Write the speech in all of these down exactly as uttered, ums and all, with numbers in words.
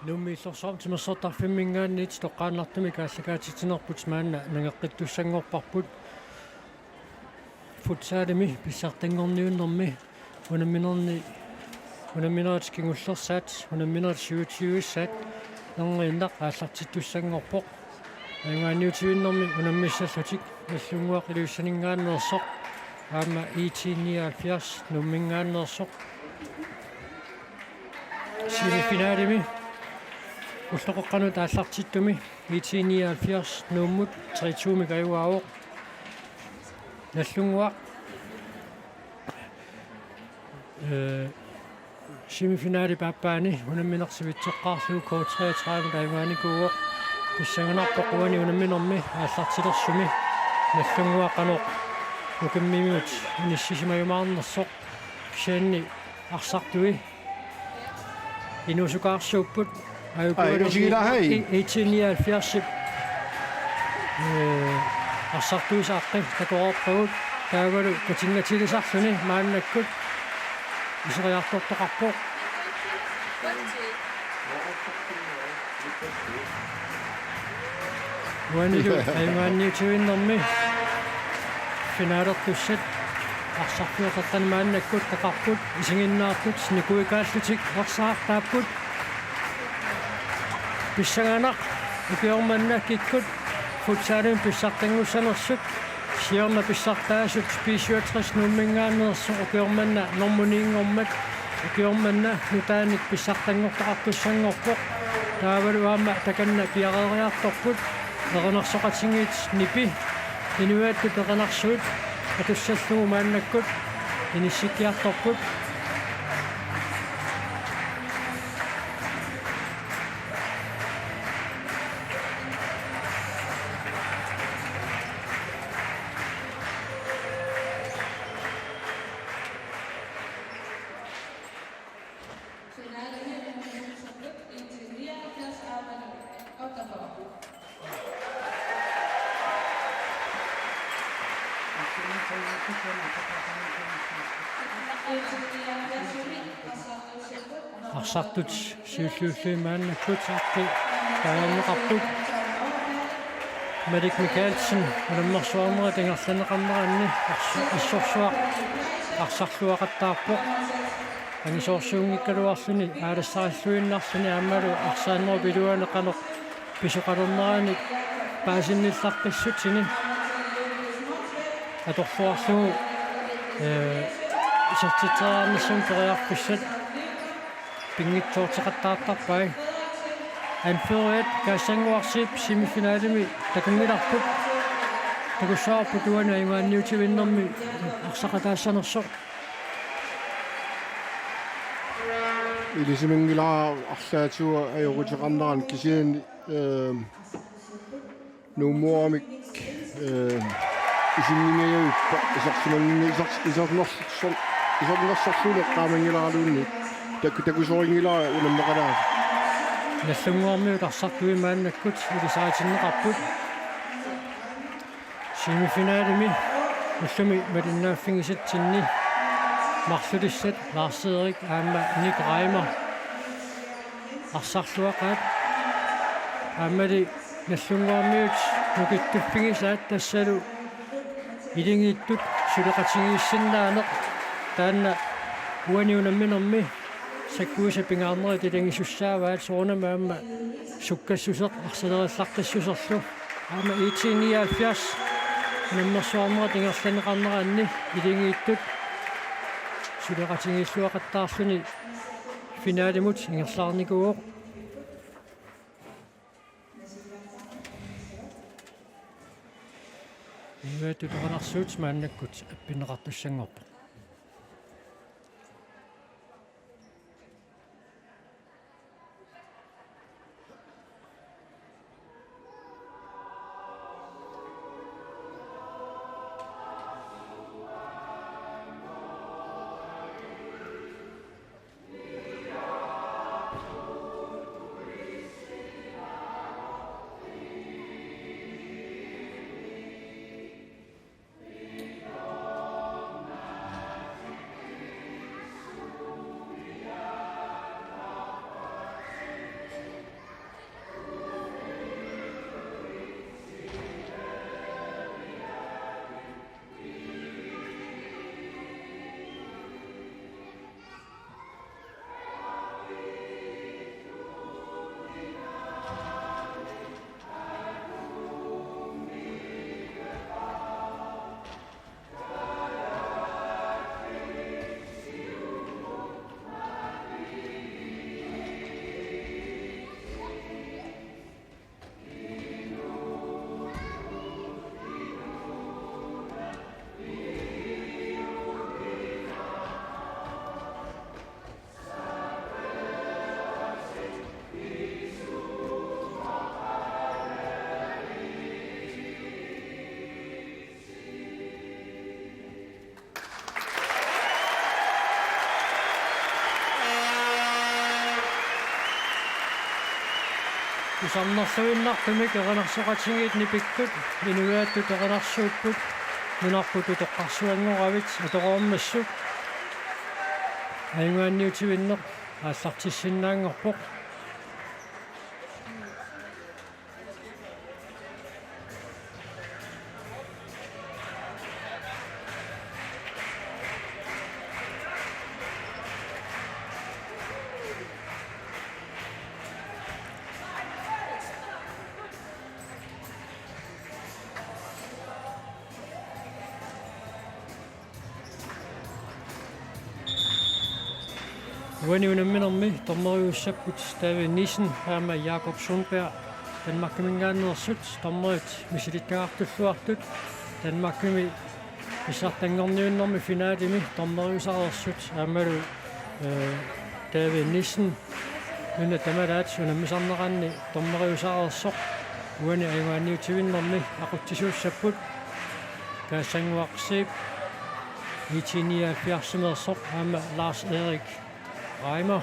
Nuummi Illorsuarmi timersortarfimminngaanniit toqqaannartumik aallakaatitsinerput maanna nangeqqittussanngorparput. Futsalimi pissartanngorniunnermi unamminerni, unamminerit kingullersaat, unamminerit syvogtyve-ssaat nerniinnaq aallartittussanngorpoq. Ajugaanniutivinnermi unammissallutik Nagdlunguaq Ilulissaninngaanneersoq aamma I T nioghalvfjerds Nuumminngaanneersoq. Semifinalimi ulloqeqqanut aallartittumi I T nioghalvfjerds Nuummut tre to-mik ajugaavoq. Nagdlunguaq, øh, semifinalip aappaani unammineq sivitseqqaarlugu K treogtredive ajugaanikuuvoq. Pissanganarpoq uani unamminermi aallartilersumi Nagdlunguaq qanoq ukimmimut inissisimajumaarnersoq, kisianni arsartui inuusukaarsuupput. Ai, ajukualu usigilaa, hai. I-, I T nioghalvfjerdsip, øh, arsartuisa aqqi takoreerpagut, taavalu katinngatilisarluni maannakkut iseriartortoqarpoq. Uanilu ajugaanniutivinnermi finalertussat arsarfiusoqartani maannakkut qeqarput, isiginnaartut nikuikaallutik arsaartaapput. Pissanganaq ukioq manna kikkut futsalimi pissartanngussanersut. Siorna pissartaasut B syvogtres Nuumminngaanneersoq ukioq manna normu ni-nngormat, ukioq manna nutaanik pissartanngortoqartussanngorpoq. Taavalu aamma takanna piareeriartorput. Erinarsoqatigiit nipi inuiattut erinarsuit atussallugu maannakkut inissikkiartorput. Arsartut siulliullugit maannakkut aqqi taagorneqarput. Malik Mikaelsen unammersuarnerit ingerlanneqarneranni ars-, assorsuaq arsarluaqattaarpoq. Angisoorsuunngikkaluarluni aalassarilluinnarluni aammalu arsaannerup iluani qanoq pisoqalerneranik paasinnillaqqissutsini atorluarlugu, øh, isertitseriarnissamut periarfissat pinngitsoorteqattaartarpai. Anføreriat Kaassanguarsiip semifinalimi takunngilarput. Takussavarput uani ajugaanniutivinnermi arsaqataassanersoq. Ilisimanngilara arlaatigut ajoquteqarnerani kisianni, øh, Nuummuarmik, øh, isinngingajavippoq isersimanngin-, iser-, isernersorl-, isernersorlugu eqqaamanngilaaraluunniit taku-, takusorinngilara unammeqalaarlugu. Nagdlunguarmiut arsartui maannakkut ilisaritinneqarput. Semifinalimi ullumi malinnaaffigisatsinni marlulissat Lars Erik aamma Nick Reimer arsarluaqaat. Aammali Nagdlunguarmiut nukittuffigisaat tassalu ilingiittut suleqatigiissinnaaneq taanna uani unamminermi sakkuisa pingaarnerit ilagisussaavaat soorunami aamma sukkassuseq arsalerillaqqissuserlu. Aamma I T nioghalvfjerds unammersuarnerat ingerlanneqarneranni ilingiittut suleqatigiilluaqattaarluni finalimut ingerlaarnikuuvoq. Inuiattut erinarsuut maannakkut appinneqartussanngorpoq. Kusanarsuinnartumik erinarsoqatigiit nipikkut inuiattut erinarsuupput, nunarput utoqqarsuanngoravit atoreermassuk. Ajugaanniutivinneq aallartissinnaanngorpoq. Uani unamminermi dommeriussapput David Nissen aamma Jakob Sundberg, Danmarkiminngaanneersut dommerit misilittagartulluartut. Danmarkimi pissartanngorniunnermi finalimi dommeriusareersut aammalu, eh, David Nissen nuna tamalaat unammisarneranni dommeriusareersoq uani ajugaanniutivinnermi aqutsisuussapput. Kaasannguaq Zeeb, I T nioghalvfjerdsimeersoq, aamma Lars Erik Reimer.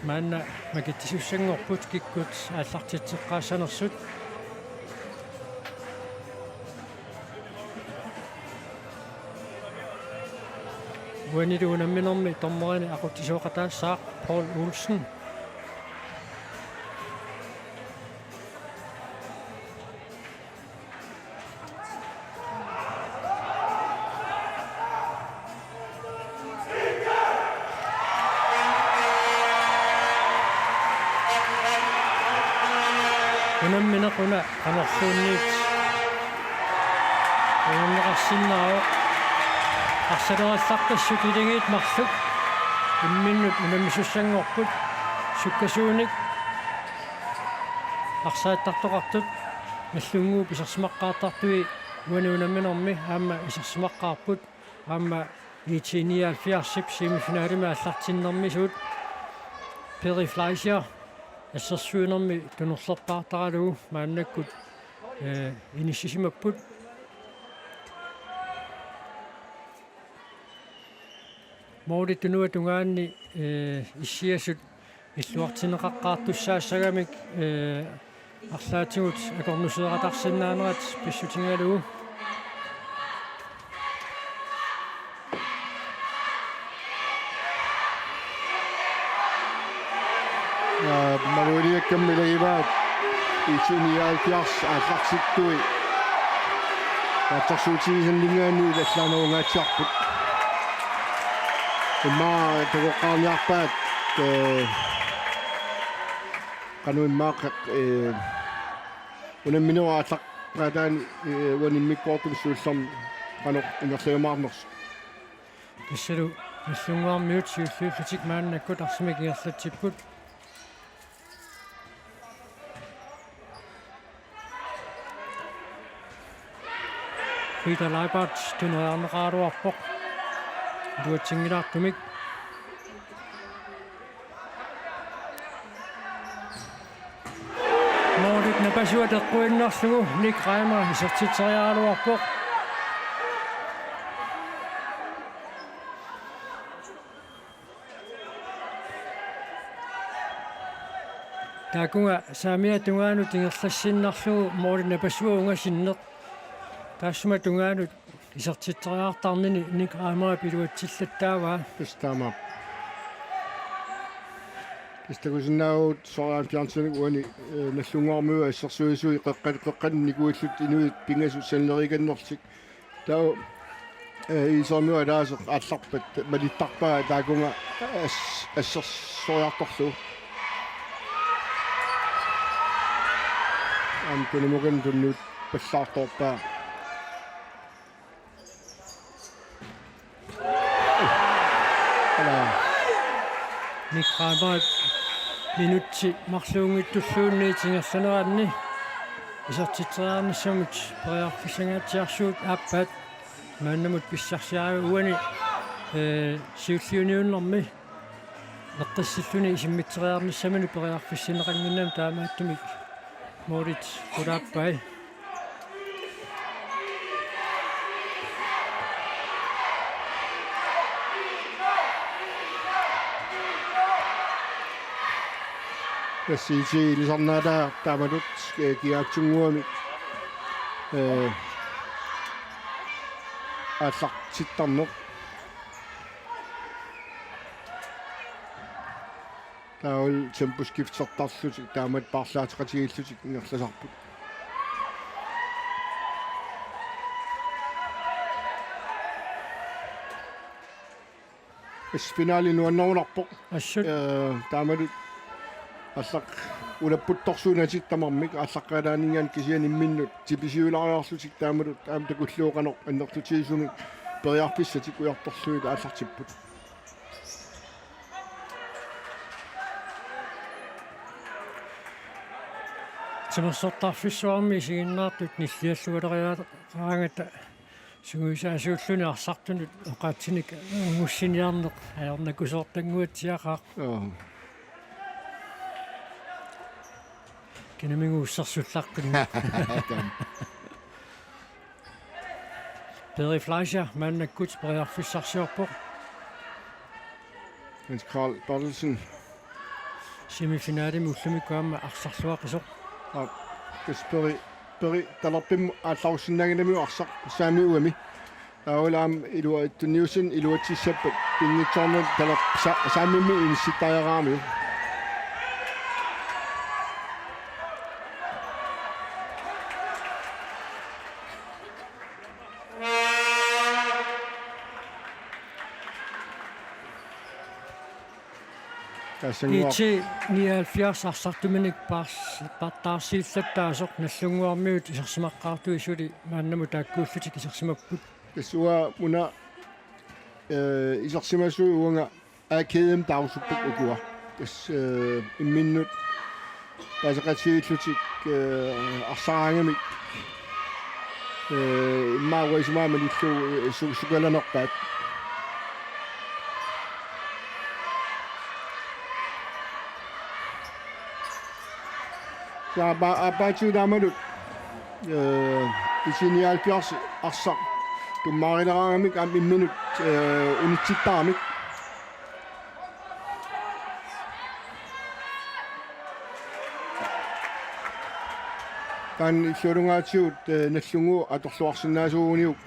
Maanna makitsisussanngorput kikkut aallartitseqqaassanersut. Uanilu unamminermi dommerinik aqutsisooqataassaaq Paul Olsen. Unammineq una qanorluunniit unammeqarsinnaavoq. Arsalerallartassut ilagiit marluk imminnut unammisussanngorput sukkasuunik. Arsaattartoqartut Nagdlunguup isersimaqqaartartui uani unamminermi aamma isersimaqqaarput, aamma I T nioghalvfjerdsip semifinalimi aallartinnermisuut. Peri Fleischer assersuinermi tunorlerpaartaralugu maannakkut, eh, inissisimapput. Måli tunuata tungaani, eh, issiasut illuartinneqaqqaartussaassagamik, eh, arlaatigut akornuseeqatarsinnaanerat pissutigalugu. Aa, Maluiliakkammi ilagivaat I T nioghalvfjerds aallartittui kaatsorsuutigisanninngaanniit allaanerungaatsiarput. Immaqa takoqqaarniarpaat, ee, qanoq immaqa, ee, unamminerup aallaqqaataani, ee, uani immikkoortumi siullermi qanoq ingerlajumaarnersoq. Tassalu Nagdlunguarmiut siulliullutik maannakkut arsamik ingerlatsipput. Peter Leibardt tuneriarneqaraluarpoq iluatsinngilaartumik. Målit napasuat eqquinnarlugu Nick Reimer isertitseriaraluarpoq. Taakunga saamiata tungaanut ingerlassinnarlugu målit napasuat ungasinneq. Taassuma tungaanut isertitseriartarnini Nick Reimerip iluatsillattaavaa. Tassa taamaappoq. Tassa takusinnaavugut Søren Fjernsen uani, eh, Nagdlunguarmiut assersuisui qeqqat-, qeqqanut nikuillutik inuit pingasut sanileriikannerlutik. Taava, eh, Iisormiut ataaseq aallarpat malittarpaa taakunga as-, assersuiartorlugu. Aamma tunumukannut tunniuppallaartorpaa. Ala. Nick Reimer minutsit marluunngitsulluunniit ingerlaneranni isertitseriarnissamut periarfissanngaatsiarsuup aappaat maannamut pissarsiaraa uani, eh, siulliuniunnermi eqqissilluni isimmitseriarnissamini periarfissinneqannginnami taamaattumik målit qulaappai. Tassa I T ilisarnaataa taamatut, eh, kiaatsunnguamik, eh, aallartittarneq. Taavalu temposkiftertarlutik taamatut paarlaateqatigiillutik ingerlasarput. Tassa finali nuannerunarpoq. Assut. Eh, taamatut aallaq ulapputtorsuunatik tamarmik aallaqqaataaninngaanniit kisianni imminnut tipisiulaariarlutik taamatut aamma takullugu qanoq annertutigisumik periarfissatik ujartorlugit aallartipput. Timersortarfissuarmi isiginnaartut nilliallualeriaraangata sungiusaasuulluni arsartunut oqaatsinik ungussiniarneq ajornakusoortannguatsiaqaaq. Joo. Kinaminnga ussersullaqqinni. Peri Fleischer maannakkut periarfissarsiorpoq. Hans Karl Berthelsen. Semifinalimi ullumikkut aamma arsarluaqisoq. Aa, tassa Peri, Peri talerpimmut aallarussinnaanngilamiuk arsaq saamiuami. Taavalu aamma ilua-, tunniussat iluatsissappat pinngitsoornani talerp-, sa-, saamimmi inissittariaqaramiuk. Kassannguaq. I T nioghalvfjerds arsartuminik paars-, paartaarsiillattaasoq Nallunnguarmiut isersimaqqaartut suli maannamut taakkuullutik isersimapput. Tassa uanga una, eh, isersimasui uanga A G M taarusupput ukua. Tassa, eh, imminnut paaseqatigiillutik, eh, arsaraangamik, eh, immaqa uanga isumaga malillugu, eh, su-, sukalanerpaat. Taava aappaatigut taamalu, eh, I T nioghalvfjerds arsaq tummarileraangamik aamma imminut, eh, unitsittaramik. Taanna illualungaatigut, eh, Nagdlunguup atorluarsinnaasuuguniuk,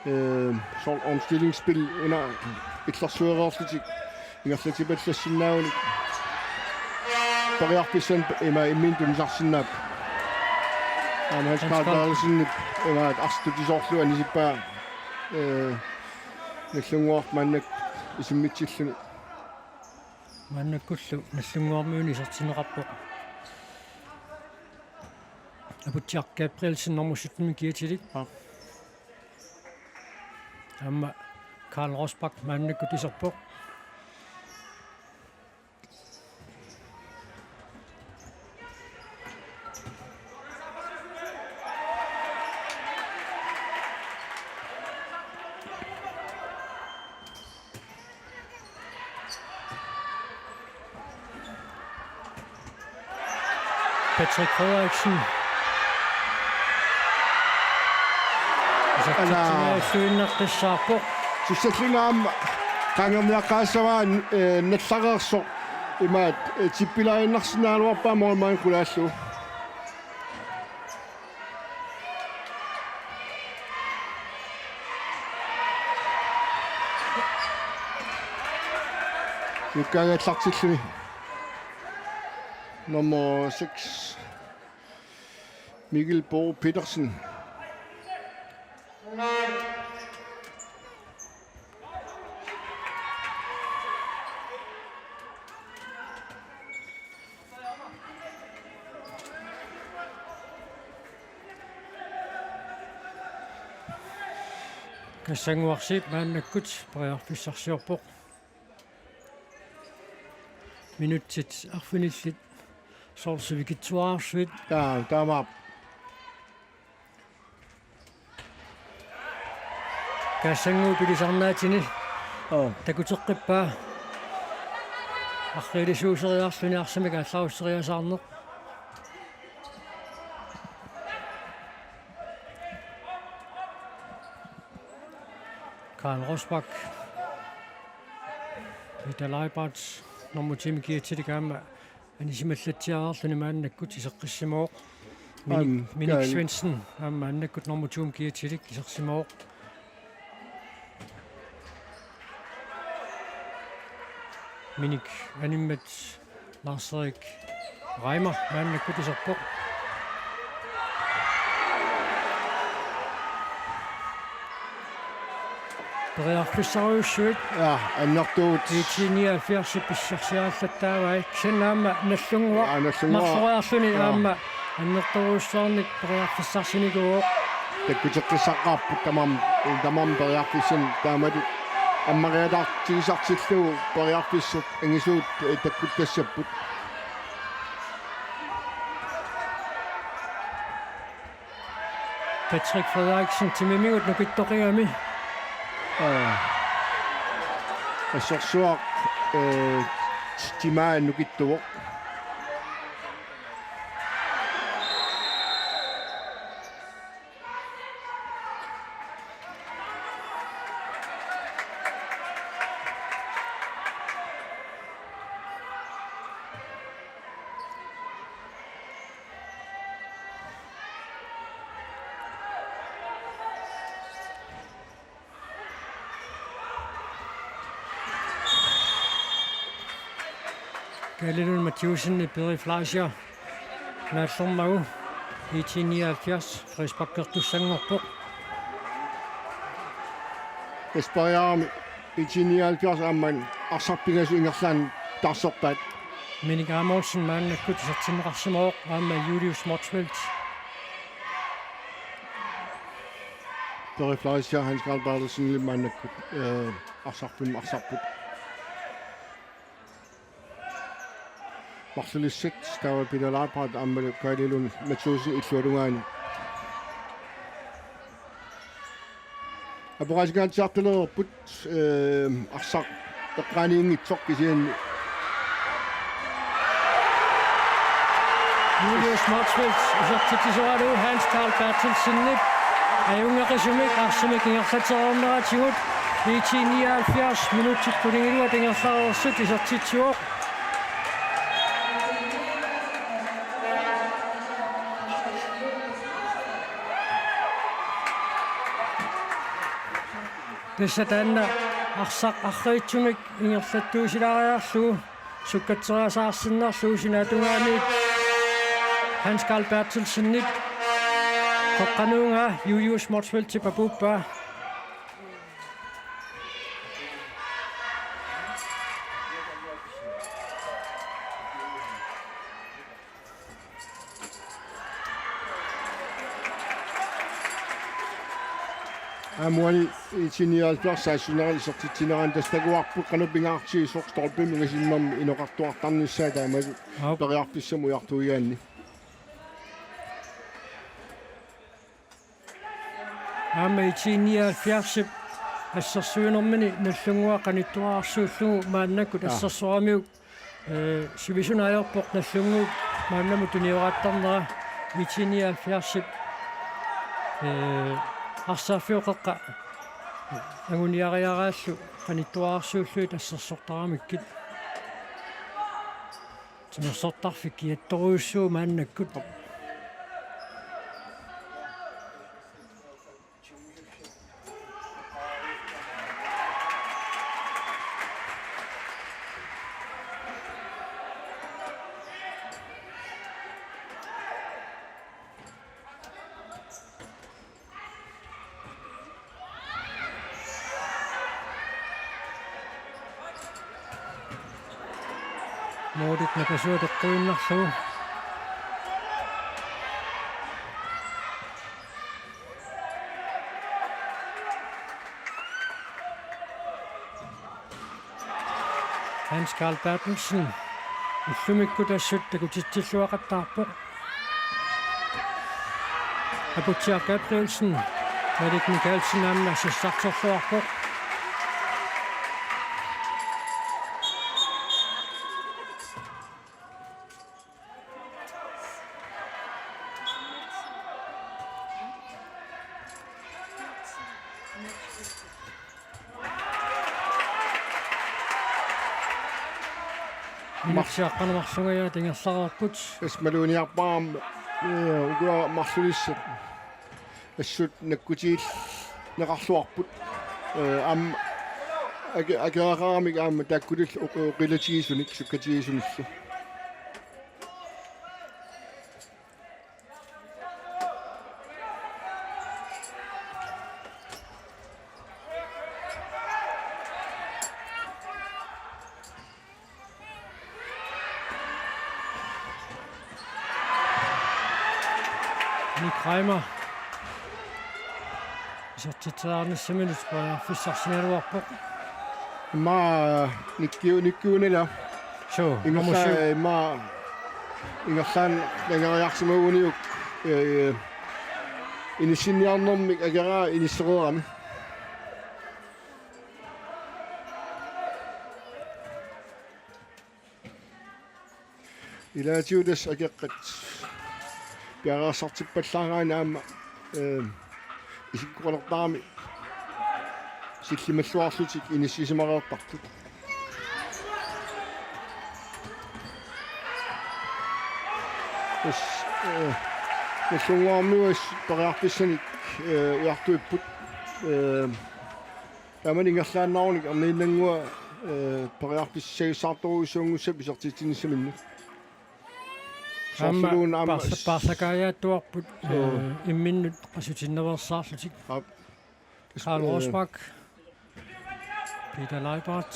eh, soorlu omstillingsspil una illersuereerlutik ingerlatipallassinnaagunik periarfissanik ima imminut tunisarsinnaapput. Aamma Hans Karl Hans Karl. Berthelsenip imaat arsaq tutisoorlugu anisippaa, eh, Nagdlunguarp maannakkut isimmitsilluni. Maannakkullu Nagdlunguarmiunit isertinneqarpoq. Aputsiaq Gabrielsen nummer sytten kiatilik. Aa. Aamma Karl Rosbach maannakkut iserpoq. Patrick Frederiksen. Ana. Isertitsinngilluinnaqqissaarpoq. Sussallunga aamma qaangerniaqqaassavaa, eh, nallareersoq imaat, eh, tippilaaginnarsinnaagaluarpaa målmandip qulaallugu. Siukkaangallartilluni. Nummer seks, Mikkel Bo Petersen. Kassannguaq Zeeb maannakkut periarfissarsiorpoq. Minutsit arfinillit soorlu sivikitsuararsuit. Taa, taamaappoq. Kassannguup ilisarnaatini. Oo. Takuteqqippaa. Arriilisuuseriarluni arsamik aallarusseriasaarneq. Karl Rosbach. Peter Leibardt, nummer ti-mi kiatilik aamma anisimallatsiareerluni maannakkut iseqqissimavoq. Minik, Aam, Minik Kaali. Svendsen aamma maannakkut nummer to-mi kiatilik isersimavoq. Minik animmat Lars-Erik Reimer maannakkut iserpoq. Periarfissarujussuit. Ja, annertuut. IT nioghalvfjerds pissarsiarallattaavai. Kisianni aamma Nagdlunguaq. Ja, Nagdlunguaq. Marloriarluni Ja. aamma annertoorujussuarnik periarfissarsinikuuvoq. Takkuteqqissaqqaarput tamarmi, tamarmi periarfissanik taamatut ammariataartigisartillugu periarfissat angisuut, eh, takkuttassapput. Patrick Frederiksen timimigut nukittoqigami. Aa. Assersuaq, eh, timaa nukittuvoq. Kaali Lund Mathiussen, Peri Fleischer naallermagu IT nioghalvfjerds frisparkertussanngorpoq. Kasperiaami IT nioghalvfjerds aamma arsaq pingasut ingerlaannaq taarserpaat. Minik Amolsen maannakkut isertinneqarsimavoq aamma Julius Motzfeldt. Peri Fleischer, Hans Karl Berthelsenip maannakkut, eh, arsarfimmi arsarput. Marlulissat taava Peter Leibhardt aammalu Kaali Lund Mathiussen illuatungaani. Apoqaatikaatsiartulereerput, eh, arsaq eqqaaniinngitsoq kisianni. Julius Motzfeldt isertitsisoralugu Hans Karl Berthelsenip ajunngeqisumik arsamik ingerlatereerneratigut IT nioghalvfjerds minutsit qulingiluat ingerlareersut isertitsivoq. Tassa taanna arsaq arriitsumik ingerlattuusilaariarlugu sukkatseriasaarsinnarlugu sinaatungaaniit Hans Karl Berthelsenip qeqqanuugaa Julius Motzfeldtip apuuppaa. Aamma uani IT nioghalvfjerds saassussineranni isertitsineranni tassa takuarput qanoq pingaartigisoq stolpimut ingasinnermik inoqartuartarnissaa taamalu Aap. Periarfissamik ujartuigaanni. Aamma IT nioghalvfjerdsip assersuinermini Nagdlunguaq qanittuararsuullugu maannakkut Aa. assersoramiuk, eh, sivisuna ajorpoq Nagdlunguup maannamut tunioraattarnera. IT nioghalvfjerdsip, eh, arsarfiup qeqqa anguniariaraallu qanittuararsuullugit assersortaramikkit. Timersortarfik kiattorujussuuvoq maannakkut. Målit napasuat eqquinnarlugu. Hans Karl Berthelsen ullumikkut assut takutitsilluaqattaarpoq. Aputsiaq Gabrielsen, Malik Mikaelsen aamma sassartorluarpoq. Marsiaqqaneq marlungajaat ingerlareerput. Tassa maluginiarpara aamma, ee, ukua marlulissat assut nakkutigineqarluarput. Ee, aamma ake-, akeraqaramik aamma taakkuluillu oq-, oqilatigisunik sukkatigisunillu. Nick Reimer. Isertitseriarnissaminut periarfissarsigaluarpoq. Immaqa nikkiu-, nikkiunila. Suu, ingerla-, nummer syv. Immaqa ingerlaannaq nangeriarsimaguniuk, ee, inissinniarnermik akeraa inissereerami. Ilaatigut tassa akeqqat piareersartippallaaraanni aamma, ee, isikkoqalertarami sillimalluarlutik inissisimareertartut. Tassa, ee, Nagdlunguarmiut periarfissanik, ee, ujartuipput. Ee, Taamani ingerlaannarunik erniinnannguaq, ee, periarfissagissaartorujussuanngussapput isertitsinissaminnut. Aamma soorluluunniit aamma paarla-, paarlakaajaattuarput, suu, ee, imminnut qasutinnaveersaarlutik. Aap. Karl, ee, Rosbach. Peter Leibert.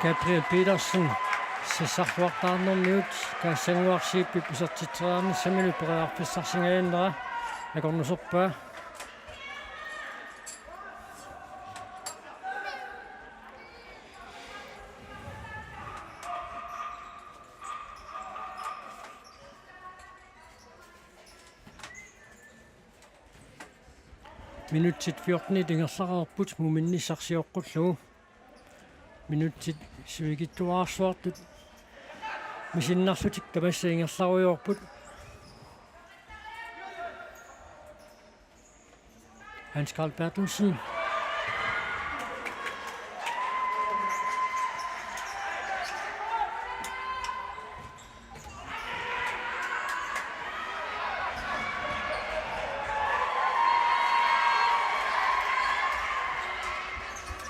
Gabriel Petersen, sassarluartaarnermiut Kaassanguaq Zeebip isertitseriarnissaminut periarfissarsingajaannera akornuserpaa. Minutsit fjortenit ingerlareerput muminnissaq sioqqullugu. Minutsit sivikitsuararsuartut misinnarlutik tamassi ingerlarujoorput. Hans Carl Berthelsen.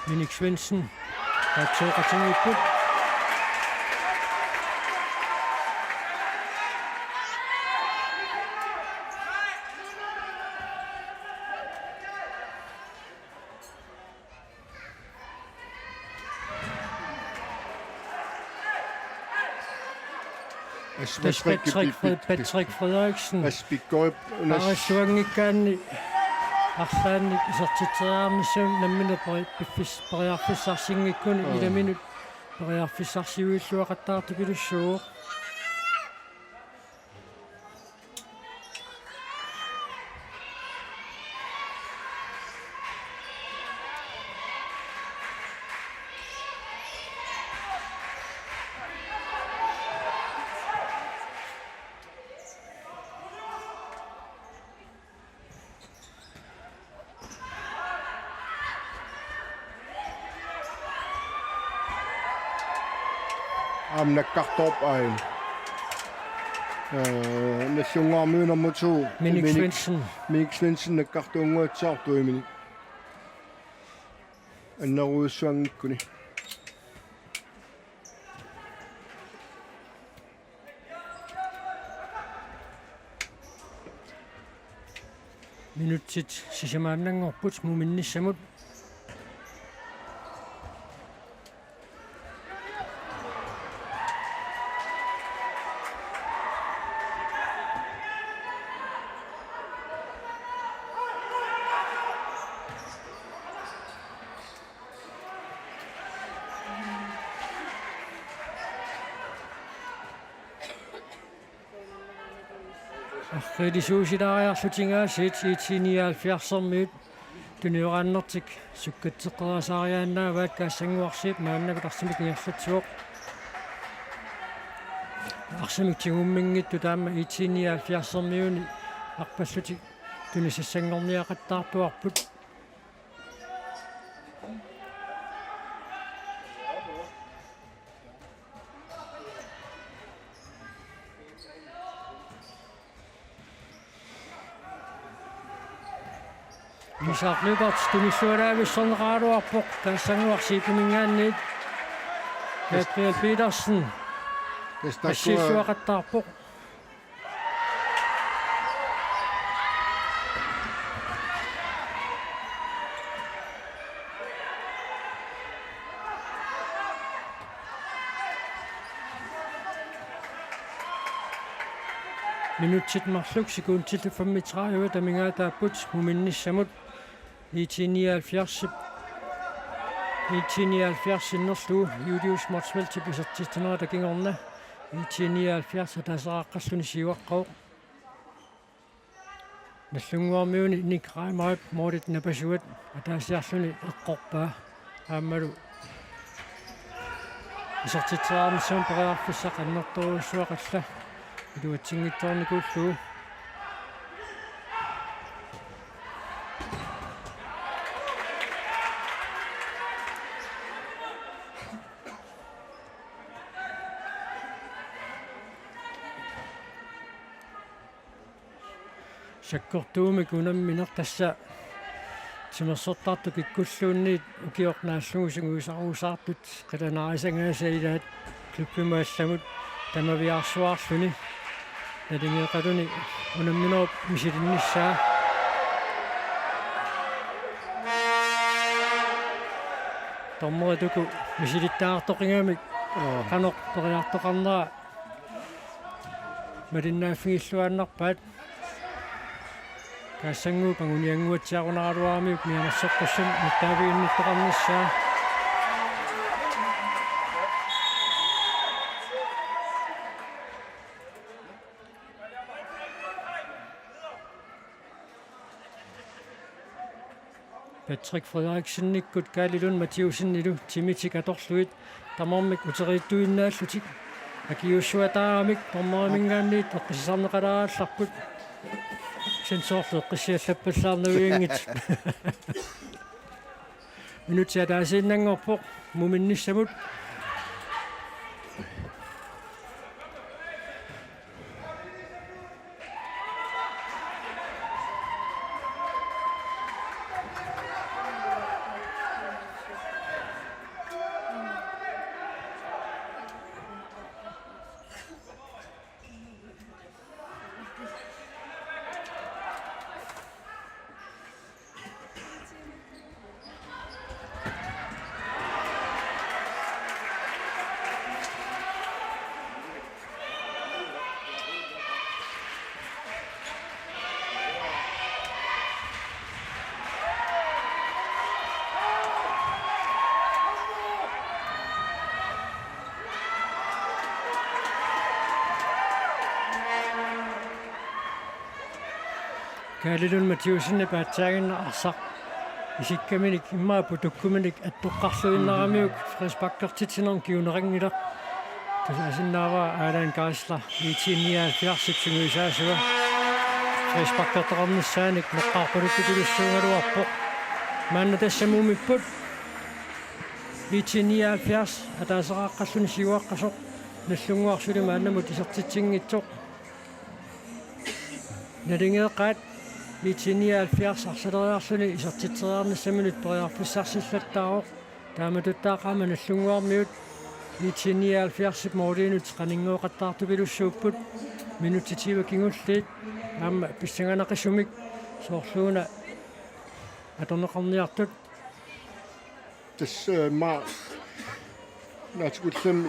Minik Svendsen. Tatsooqatigiipput. Tassa Patrick Fred-, Patrick Frederiksen. Aspikkorip unas. Arissuanngikkaanni arlaannik isertitseriarnissamut nammineq peri-, piffis-, periarfissarsinngikkunik. Aa. Ilaminut periarfissarsiuilluaqattaartupilussuuvoq. Aamma nakkartoorpaa. Ee, Nagdlunguarmiut nummer to. Minik Minik, Svendsen. Minik Svendsen nakkartuunnguatsiartoq imini. Annerujussuanngikkuni. Minutsit sisamaannanngorput muminnissamut. Arriilisuusilaariarlutik aasiit IT nioghalvfjerdsermiut tunioraannertik sukkatseqqeriasaariaannaavaat. Kaassanguaq Zeeb maannakkut arsamik ingerlatsivoq. Arsamik tigumminngitsoq taama IT-nioghalvfjerdsermiuni arpallutik tunisassanngorniaqattaartuarput. Isak Lyberth tunillualaavissorneqaraluarpoq, Kaassanguaq Zeebiminngaanniit. Gabriel Petersen Tassa takkua assiilluaqattaarpoq. Minutsit marluk sekundit femogtredive amigaataapput muminnissamut. IT-nioghalvfjerdsip, IT-nioghalvfjerds sinnerlugu Julius Motzfeldtip isertitsinerata kingorna IT-nioghalvfjerds ataaseraqqalluni siuaqqavoq. Nallunnguarmiuni Nick Reimerip målit napasuat ataasiarluni eqqorpaa. Aammalu isertitseriarnissamut periarfissaq annertoorujussuaq alla iluatsinngitsoornikuullugu. Sakkortuumik unammineq tassa timersortartut kikkulluunniit ukioq naallugu sungiusarusaartut qilanaarisangaasa ilaat klubbimut allamut tamaviaarsuarluni. Nalingeeqaluni unamminerup misilinnissaa. Dommerit uku misilittagartoqigami. Aa. Qanoq periartoqarnera malinnaaffigilluinnarpaat. Kaassanguup anguniannguatsiarunaraluaramiuk mianersoqqussummik nittaaviginnittoqarnissaa. Patrick Frederiksennikkut Kaali Lund Mathiussenilu timitik atorlugit tamarmik uteriittuinnaallutik akiuussuataaramik dommeriminngaanniit eqqissisarneqalaarallarput. Sensorlu eqqissiallappallaarnavianngitsut. Minutsit ataasiinnanngorpoq muminnissamut. Kaali Lund Mathiussenip aatsaaginnaq arsaq isikkaminik immaqa putukkuminik attoqqarluinnaramiuk frisparkertitsinermut kinguneqanngilaq. Tusaasinnaavara Allan Geisler IT-nioghalvfjerdsip sungiusaasua. Frisparkertoqarnissaanik neqqaarpaluttupilussuugaluarpoq. Maanna tassa mumipput. IT-nioghalvfjerds ataaseraqqalluni siuaqqasoq. Nallunnguaq suli maannamut isertitsinngitsoq. Nalingeeqqaat IT-nioghalvfjerds arsaleriarluni isertitseriarnissaminut periarfissarsillattaarpoq. Taamatuttaaq aamma Nallunnguarmiut IT-nioghalvfjerdsip måliinut qaninngooqattaartupilussuupput. Minutsit tyve kingulliit aamma pissanganaqisumik soorluuna atorneqarniartut. Tassa, øh, ma-, naatsukullami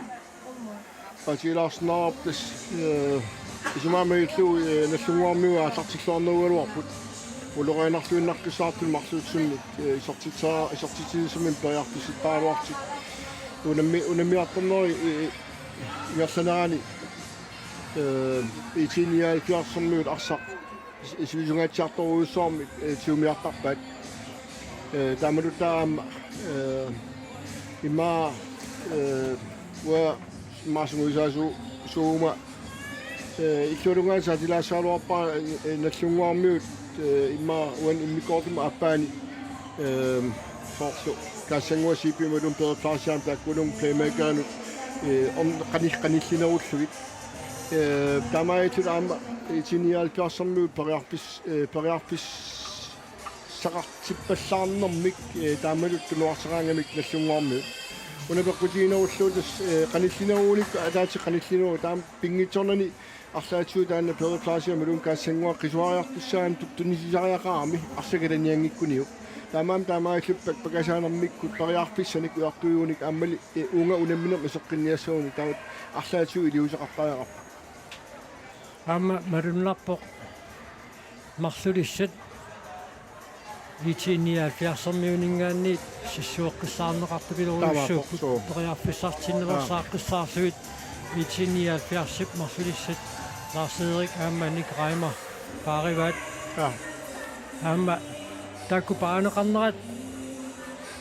paatiilaarsinnaarput tassa, øh, isumaamagillugu, øh, Nallunnguarmiut aallartilluarnerugaluarput. Ulorianarluinnartussaartut marluussummi, øh, isertitsaa-, isertitsinissamik periarfissittaaraluartut. Unammi-, unammiartorneri, øh, ingerlanerani, øh, IT-nioghalvfjerdsermiut arsaq is-, isertitseriartorujussuarmik, øh, tigumiartarpaat. Øh, taamaluttaaq aamma, øh, immaqa, øh, uanga immaqa sungiusaasuu-, suuma Eh, illuatungaani saatilaassaagaluarpara, eh, Nagdlunguarmiut, eh, immaqa uani immikkoortumi aappaani, eh, soorlu Kaassanguaq C P-mut iluamik periarfissarsiaramik taakkununnga playmakerinut, eh, om-, qani-, qanillinerullugit. Eh, taamaalillutik aamma IT nioghalvfjerdsermiut periarfis-, eh, periarfis-, saqartippallaarnermik, eh, taamatut tunuarsaraangamik Nagdlunguarmiut. Una peqqutiginerullugu tassa, eh, qanillinerugunik ataatsip qanillinerup taama pinngitsoornani arlaatigut taanna periarfissarsiaramik iluamik Kaassanguaq qisuariartussaanut tut-, tunniussisariaqarami arsaq kalanianngikkuniuk. Taamaammat taamaalillutik pakasaanermikkut periarfissanik ujartuigunik aammali, eh, uunga unamminermi iseqqinniassagunik taava arlaatigut iliuuseqartariaqarpoq. Aamma malunnarpoq marlulissat IT nioghalvfjerdsermiuninngaanniit sissueqqissaarneqartupilorujussuu. Taamaappoq, suu. Periarfissartinneqassaaqqissaarlugit IT nioghalvfjerdsip marlulissat Lars Erik aamma Nick Reimer paarivaat. Ja. Aamma taakku paaneqarnerat,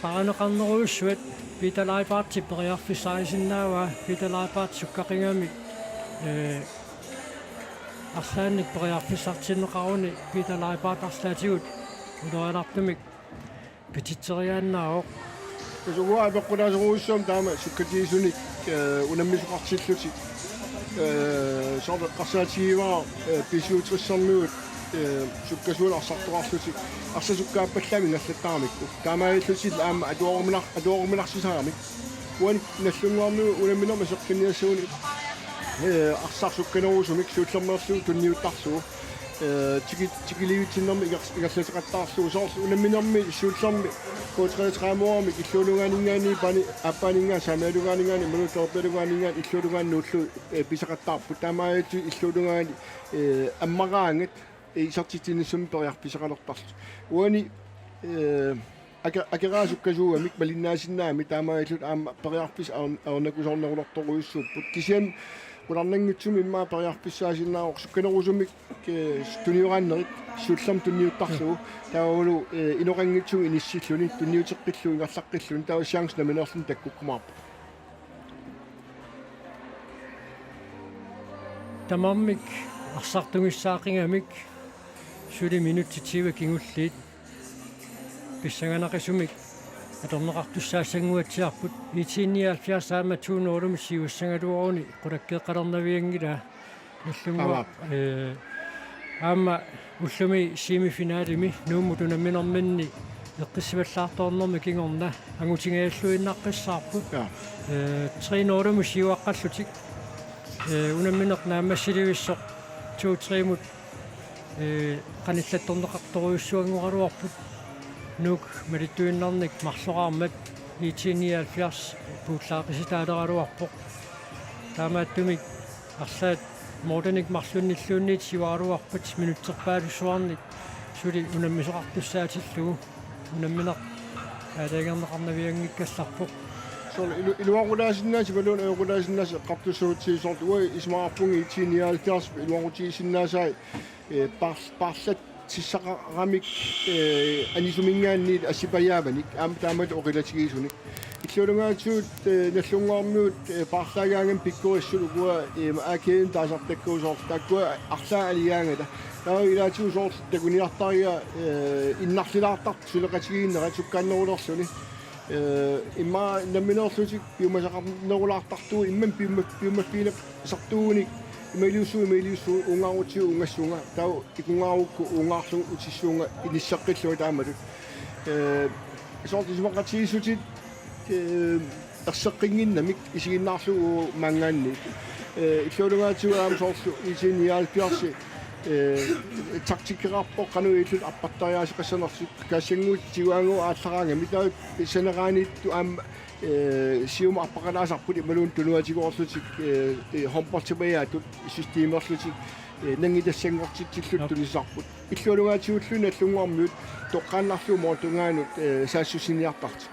paaneqarnerujussuat Peter Leibartip periarfissarisinnaavaa, Peter Leibart sukkaqigami, eh, arlaannik periarfissartinneqaruni Peter Leibart arlaatigut ulorianartumik pititseriaannaavoq. Tassa uanga apeqqutaasorujussuummat taama sukkatiisunik, eh, unammisoqartillutik. Eh, soorlu eqqarsaatigivara, eh, B syvogtressermiut, eh, sukkasuumik arsartoqarlutik. Arsaq sukkaappallaammik ingerlattaramikku. Taamaalillutillu aamma atuaruminar-, atuaruminarsisarami. Uani Nagdlunguarmiut unamminermi iseqqinniassagunik, eh, arsaq sukkanerusumik siullermeerlugu tunniuttarlugu, eh, tiki-, tikilivitsinnermik inger-, ingerlateqattaarlugu soorlu unamminermi siullermi K treogtredive-moormik illuatungaaninngaanniit paani-, aappaaninngaanniit saamiatungaaninngaanniit imaluunniit talerpiatungaaninngaanniit illuatungaanut nuullugu, eh, pisaqattaarput taamaalillutik illuatungaani, eh, ammaraangat isertitsinissamut periarfissaqalertarlutik. Uani, eh, ake-, akeraa sukkasuumik malinnaasinnaammat taamaalillutik aamma periarfissat ajor-, ajornakusoornerulertorujussuupput. Kisianni qularnanngitsumik immaqa periarfissaasinnaavoq sukkanerusumik, eh, tunioraannerit siullermik tunniuttarlugu. Taavalu, eh, inoqanngitsumik inissilluni tunniuteqqillugu ingerlaqqilluni taava chance nammineerluni takkukkumaarpoq. Tamarmik arsartugissaaqqigamik suli minutsit tyve kingulliit pissanganaqisumik atorneqartussaassanguatsiarput. IT nioghalvfjerds aamma to nul-imik siuassagaluaruni qulakkeeqqalernavianngilaa. Nagdlunguaq, aap, eh, aamma ullumi semifinalimi Nuummut unamminerminni eqqissivallaartoornermi kingorna angutingajalluinnaqqissaarput. Ja. Eh, tre nul-imut siuaqqallutik. Eh, unammineq naammassilivissoq to tre-mut, eh, qanillattorneqartorujussuanngoraluarput. Nuuk malittuinnarnik marloraarmat IT nioghalvfjerds puullaaqisitaaleraluarpoq. Taamaattumik arlaat målinik marlunnilluunniit siuaraluarpat minutserpaalussuarnik suli unammisoqartussaatillugu unammineq aalajangerneqarnavianngikkallarpoq. Soorlu ilu-, iluaqutaasinnaasut imaluunniit ajorutaasinnaasut eqqartussagutsigit soorlu uanga isumaqarpunga IT nioghalvfjerds iluaqutigisinnaasai, eh, paar-, paarlat- -sissaqaramik, eh, anisuminngaanniit assipajaavanik aamma taamatut oqilatigiisunik. Illuatungaatigut, eh, Nagdlunguarmiut, eh, paarlaagaangamik pikkorissut ukua, eh, A G-mik taasartakkagut soorlu taakkua arlaat aligaangata. Taava ilaatigut soorlu takuniartariga, eh, innarlilaartartut suleqatigiinnerat sukkaannerulerluni. Eh, immaqa nammineerlutik piumasaqarnerulaartartugut immami piuma-, piumaffigineqartartuugunik imaaliussuugut, imaaliussuugut, uungaarutigu uungassuunga, taava ikungaarukku uungaarlugu utissuunga inisseqqillunga taamatut. Eh, soorlu isumaqatigiissutit, eh, erseqqinnginnamik isiginnaarlugu maanngaanniit. Eh, illuatungaatigut aamma soorlu IT nioghalvfjerds, eh, taktikkeqarpoq qanoq ilillutik arpartariaaseqassanersut, Kaassanguup tiguaanguup aallaraangami taava saneraaniittut aamma, eh, siumut arpaqalaasarput imaluunniit tunuatigoorlutik, eh, eh, håndboldimajaatut systemerlutik, eh, nangitassanngortitsillutik. Jop. Tunisisarput. Illuatungaatigullu Nagdlunguarmiut toqqaannarlugu målip tungaanut, eh, saassussiniartartut.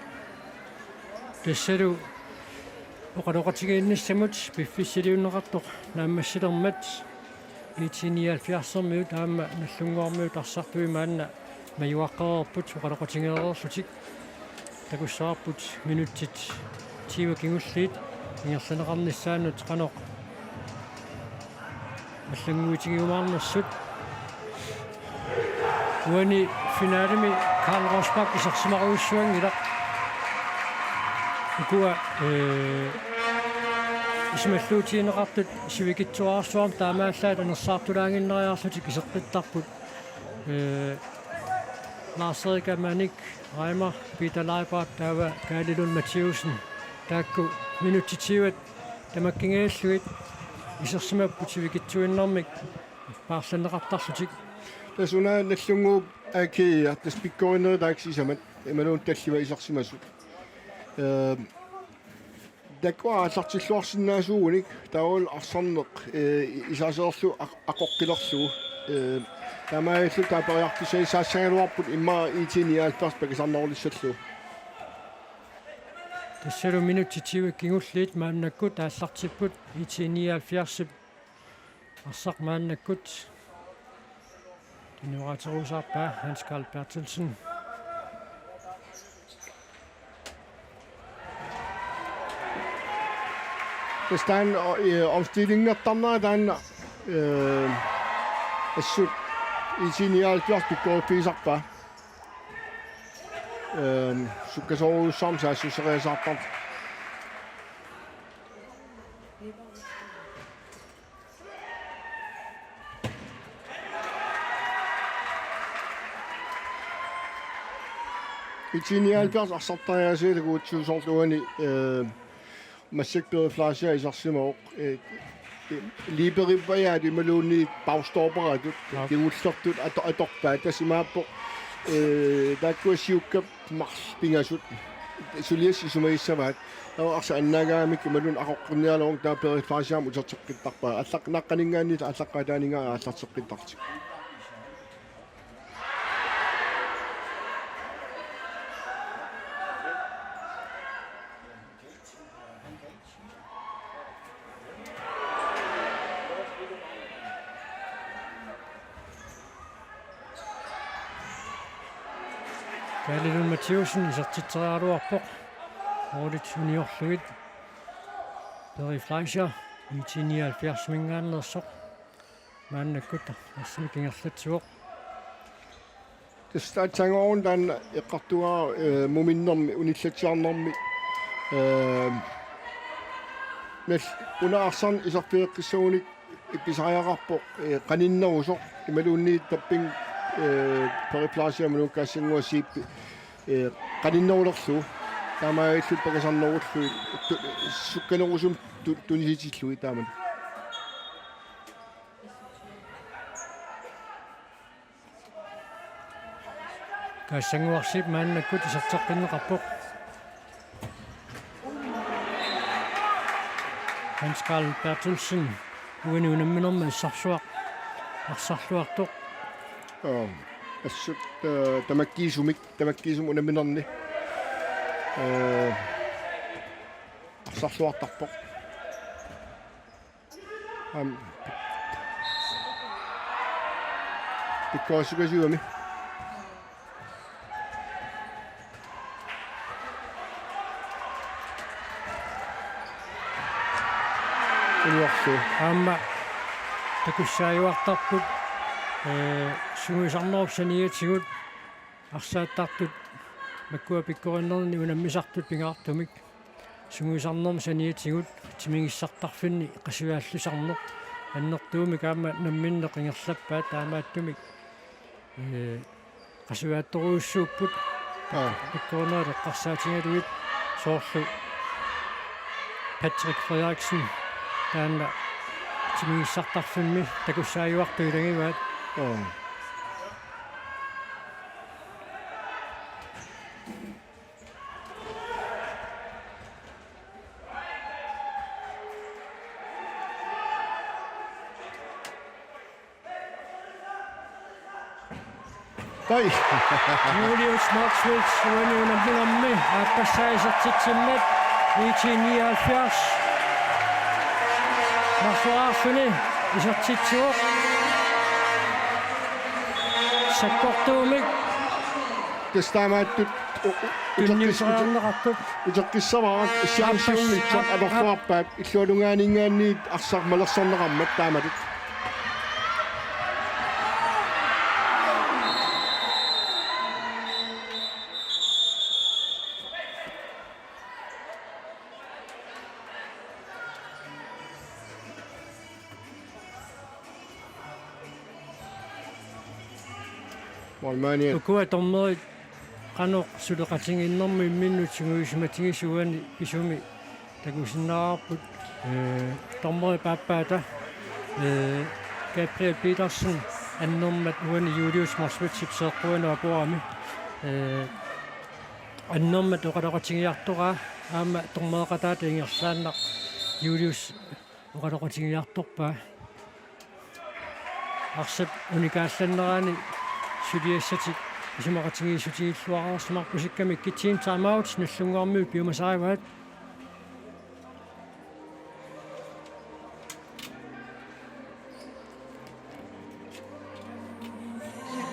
Tassalu oqaloqatigiinnissamut piffissaliunneqartoq naammassilermat IT nioghalvfjerdsermiut aamma Nagdlunguarmiut arsartui maanna majuaqqereerput oqaloqatigereerlutik. Takussavarput minutsit tyve kingulliit ingerlanneqarnissaannut qanoq allannguitigiumaarnersut. Uani finalemi Karl Rosbach isersimarujussuanngilaq. Ukua, ee, isumalluutigineqartut sivikitsuararsuarmik taamaallaat anersaartulaaginnariarlutik iseqqittarput. Ee, Lars-Erik Amanik, Reimer, Peter Leibold, taava Kaali Lund Mathæussen. Taakku minutsit tyve tamakkiingaanniit isersimapput sivikitsuinnarmik paarlanneqartarlutik. Tassa una Nagdlunguup A G-ia, tassa pikkorinnerit taakku sisamat, imaluunniit tallimat isersimasut. Ee, Taakkua aallartilluarsinnaasuugunik, taavalu arsarneq, ee, isaaseerlu aq-, aqoqqilerlugu. Ee, taamaalilluta taava periarfissarsiassagaluarput immaqa I T nioghalvfjerds pakisarnerulissallugu. Tassalu minutsit tyve kingulliit maannakkut aallartipput I T nioghalvfjerdsip arsaq maannakkut. Inuuterusaarpaa Hans Karl Berthelsen. Tassa taanna, øh, omstillingertarnera taanna, øh, assut I T nioghalvfjerds pikkoriffigisarpaa. Øh, sukkasoorujussuarmik saassusseriasaartarpoq. I T nioghalvfjerds arsartariaaseq takugutsigu soorlu uani, øh, massakkut Peri Fleischer isersimavoq, øh, øh, Liiperippajaat imaluunniit paustorperatut, aap, kingullertut ato-, atorpaat, tassa imaappoq, øh, taakkua siukkap marluk pingasut suliassat isumagissavaat. Taava arsaq annaagaangamikku imaluunniit aqoqqinniaraluarluni taava Peri Fleischermik uterteqqittarpaa. Allaq-, naqqaninngaanniit aallaqqaataaninngaanniit aallarteqqittarlutik. Kaali Lund Mathæussen isertitseriaraluarpoq. Målit uniorlugit. Peri Fleischer, I T nioghalvfjerdsiminngaanneersoq. Maannakkut arsamik ingerlatsivoq. Tassa taanna taanna eqqartugaara, øh, muminnermi, unillatsiarnermi, øh, nal-, una arsarneq iserfigeqqissagunik pisariaqarpoq, øh, qaninnerusoq, imaluunniit tapping, øh, Peri Fleischer imaluunniit Kaassanguaq Zeebi, øh, qaninnerulerlugu. Taamaalillutik pakisarnerullugit, tu-, sukkanerusumik tu-, tunisitillugit taamani. Kaassanguaq Zeeb maannakkut iserteqqinneqarpoq. Hans Karl Berthelsen uani unamminermi assarsuaq arsarluartoq. Aam, assut, øh, tamakkiisumik, tamakkiisumik unamminerni, øh, arsarluartarpoq. Aam. Pikkorissukasiugami. Uniorlu. Aamma takussaajuartarput, ee, sungiusarnerup saniatigut arsaattartut makkua pikkorinnerni unammisartut pingaartumik. Sungiusarnermi saniatigut timigissartarfinni qasuaallusarneq annertuumik aamma namminneq ingerlappaat taamaattumik, ee, qasuaattorujussuupput. Aa. Pikkorinnerit eqqarsaatigalugit soorlu Patrick Frederiksen taanna timigissartarfimmi takussaajuartut ilagivaat. Aa. Ai. Julius Motzfeldt uani unamminermi aappassaa isertitsimmat I T nioghalvfjerds marloriarluni isertitsivoq. Sakkortuumik. Tassa taamaattut u-, u-, tunniusseriarneqartut. Uteqqissavara issiaamsiunngitsoq atorluarpaat illuatungaaninngaanniit arsaq malersorneqarmat taamatut. Målmandit. Ukua dommerit qanoq suleqatigiinnermut imminnut sungiusimatigisut uani pisumi takusinnaavarput, ee, dommerit paappaata, ee, Gabriel Petersen annermat uani Julius Motzfeldtip seeqquanut apuami, ee, annermat oqaloqatigiartoraa aamma dommereqataata ingerlaannaq Julius oqaloqatigiartorpaa. Arsap unikaallannerani suliassatik isumaqatigiissutigilluareersimarpusikkami, ikkitsiin timeout, Nagdlunguarmiut piumasarivaat.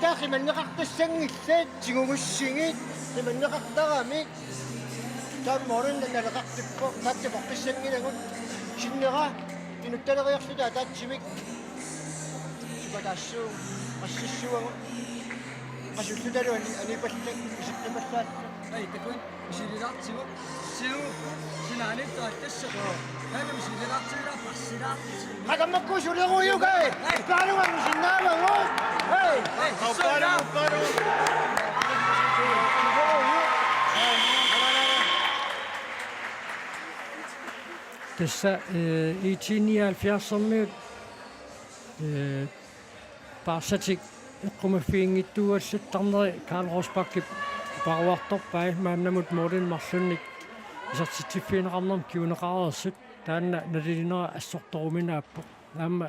Taava qimanneqartassanngillat, tigugussigit qimanneqartaramik. Taava målini naleqartippoq, taava takoqqissanngilagut. Sinnera inuttaleriarluta ataatsimik. Sukataassuu, qassissuagut. Qasullutalu ani-, anipallat, iseqqipallaallu. Ai, takuin, misililaartigu. Siu, sinaanittaat tassa. Taanna misililaartigu, passilaartigu. Hakammakku sulerujukai. Ai. Kaaluga misinnaavagut. Ai. Ai, tassa, eh, I T nioghalvfjerdsermiut, eh, paarsatik eqqumaffiginngitsuugallartarneri Karl Rosbachip paruartorpai maannamut målini marlunnik isertitsiffigineqarnermut kinguneqareersut, taanna nalilinera assortoruminaappoq. Aamma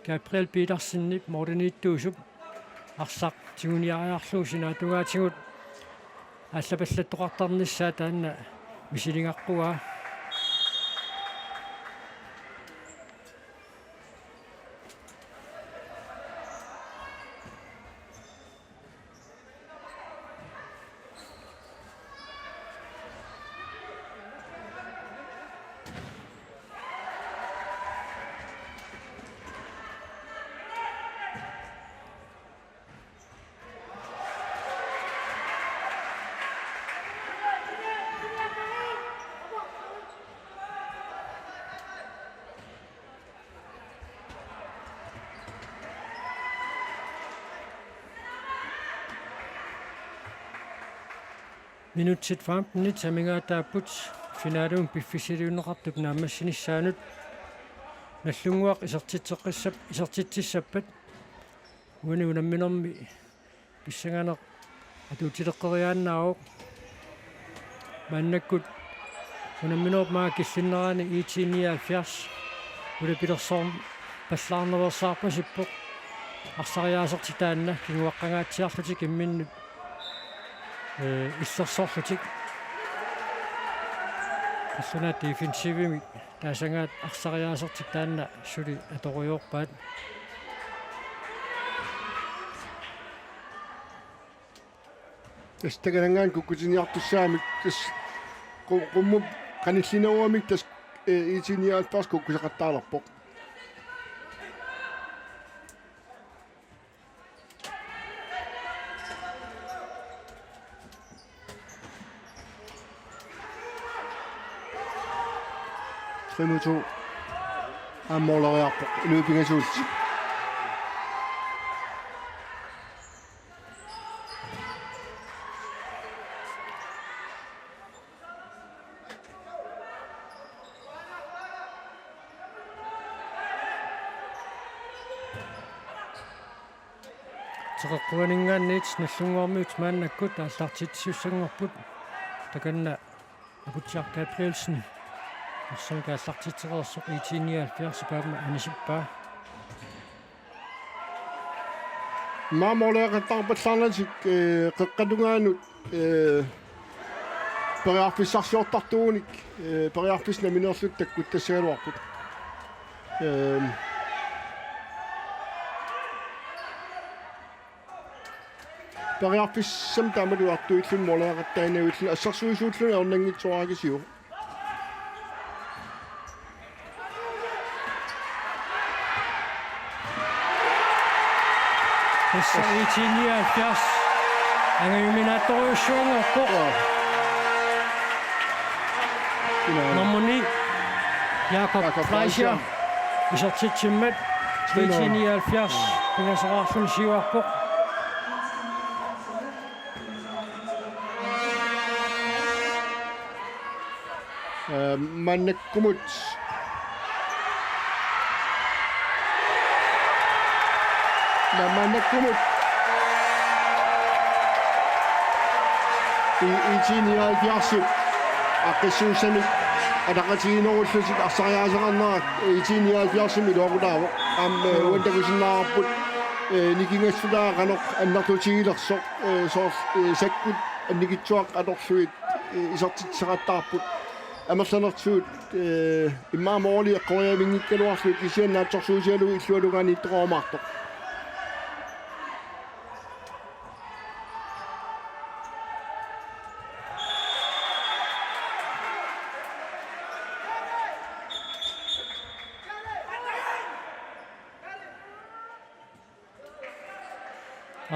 Gabriel Petersenip måliniittuusup arsaq tiguniariarlugu sinaatungaatigut aallapallattoqartarnissaa taanna misiligaqquaa. Minutsit femtenit amigaataapput finalemi piffissaliunneqartup naammassinissaanut. Nagdlunguaq isertitseqqissap-, isertitsissappat uani unamminermi pissanganeq atuutileqqeriaannaavoq. Maannakkut unamminerup maanga killinnerani I T nioghalvfjerds ulapilersoorpallaarnaveersaarpasippoq. Arsariaasertik taanna kinguaqqangaatsiarlutik imminnut, eh, illersorlutik. Qallunaat defensivimik taasagaat arsariaasertik taanna suli atorujoorpaat. Tassa takananngaanniit kukkutiniartussaamik tassa qu-, qummut qanillinerugamik tassa, eh, I T nioghalvfjerds kukkusaqattaalerpoq. Tre mod to. Aamma måleriarpoq. Inuit pingasuullutik. Teqeqquaninngaanniit Nagdlunguarmiut maannakkut aallartitsissanngorput. Takanna Aputsiaq Gabrielsen arsamik aallartitsereersoq I T nioghalvfjerds aamma anisippaa. Maani måleeqattaarpallaarnatik, eh, qeqqata tungaanut, eh, periarfissarsiortartuunik, eh, periarfissat nammineerlutik takkuttassagaluarput. Eh, periarfissamik taamatut artuilluni måleeqattaaginnavilluni assersuisuulluni ajornanngitsooraakkisiuk. Tassa I T nioghalvfjerds angajuminaattorujussuanngorpoq. Joo. Nummer ni, Jakob Jakob Fleischer. Fleischer. Isertitsimmat, tre nul. I T nioghalvfjerds pingasoraarluni siuarpoq. Ee, maannakkumut. Ma-, maannakkumut. I-, IT nioghalvfjerdsip aaqqissuussanik ataqatigiinnerullutik arsariaaseqarnerat IT nioghalvfjerdsimi iluaqutaavoq. Aamma, ee, uani takusinnaavarput, ee, nikingassutaa qanoq annertutigilersoq, ee, soor-, ee, Sakkut annikitsuaqqat atorlugit, ee, isertitseqattaarput. Amerlanertigut, ee, immaqa måli eqqoriavinngikkaluarlugu kisianni naatsorsuusigalugu illuatungaani ittoqarumaartoq.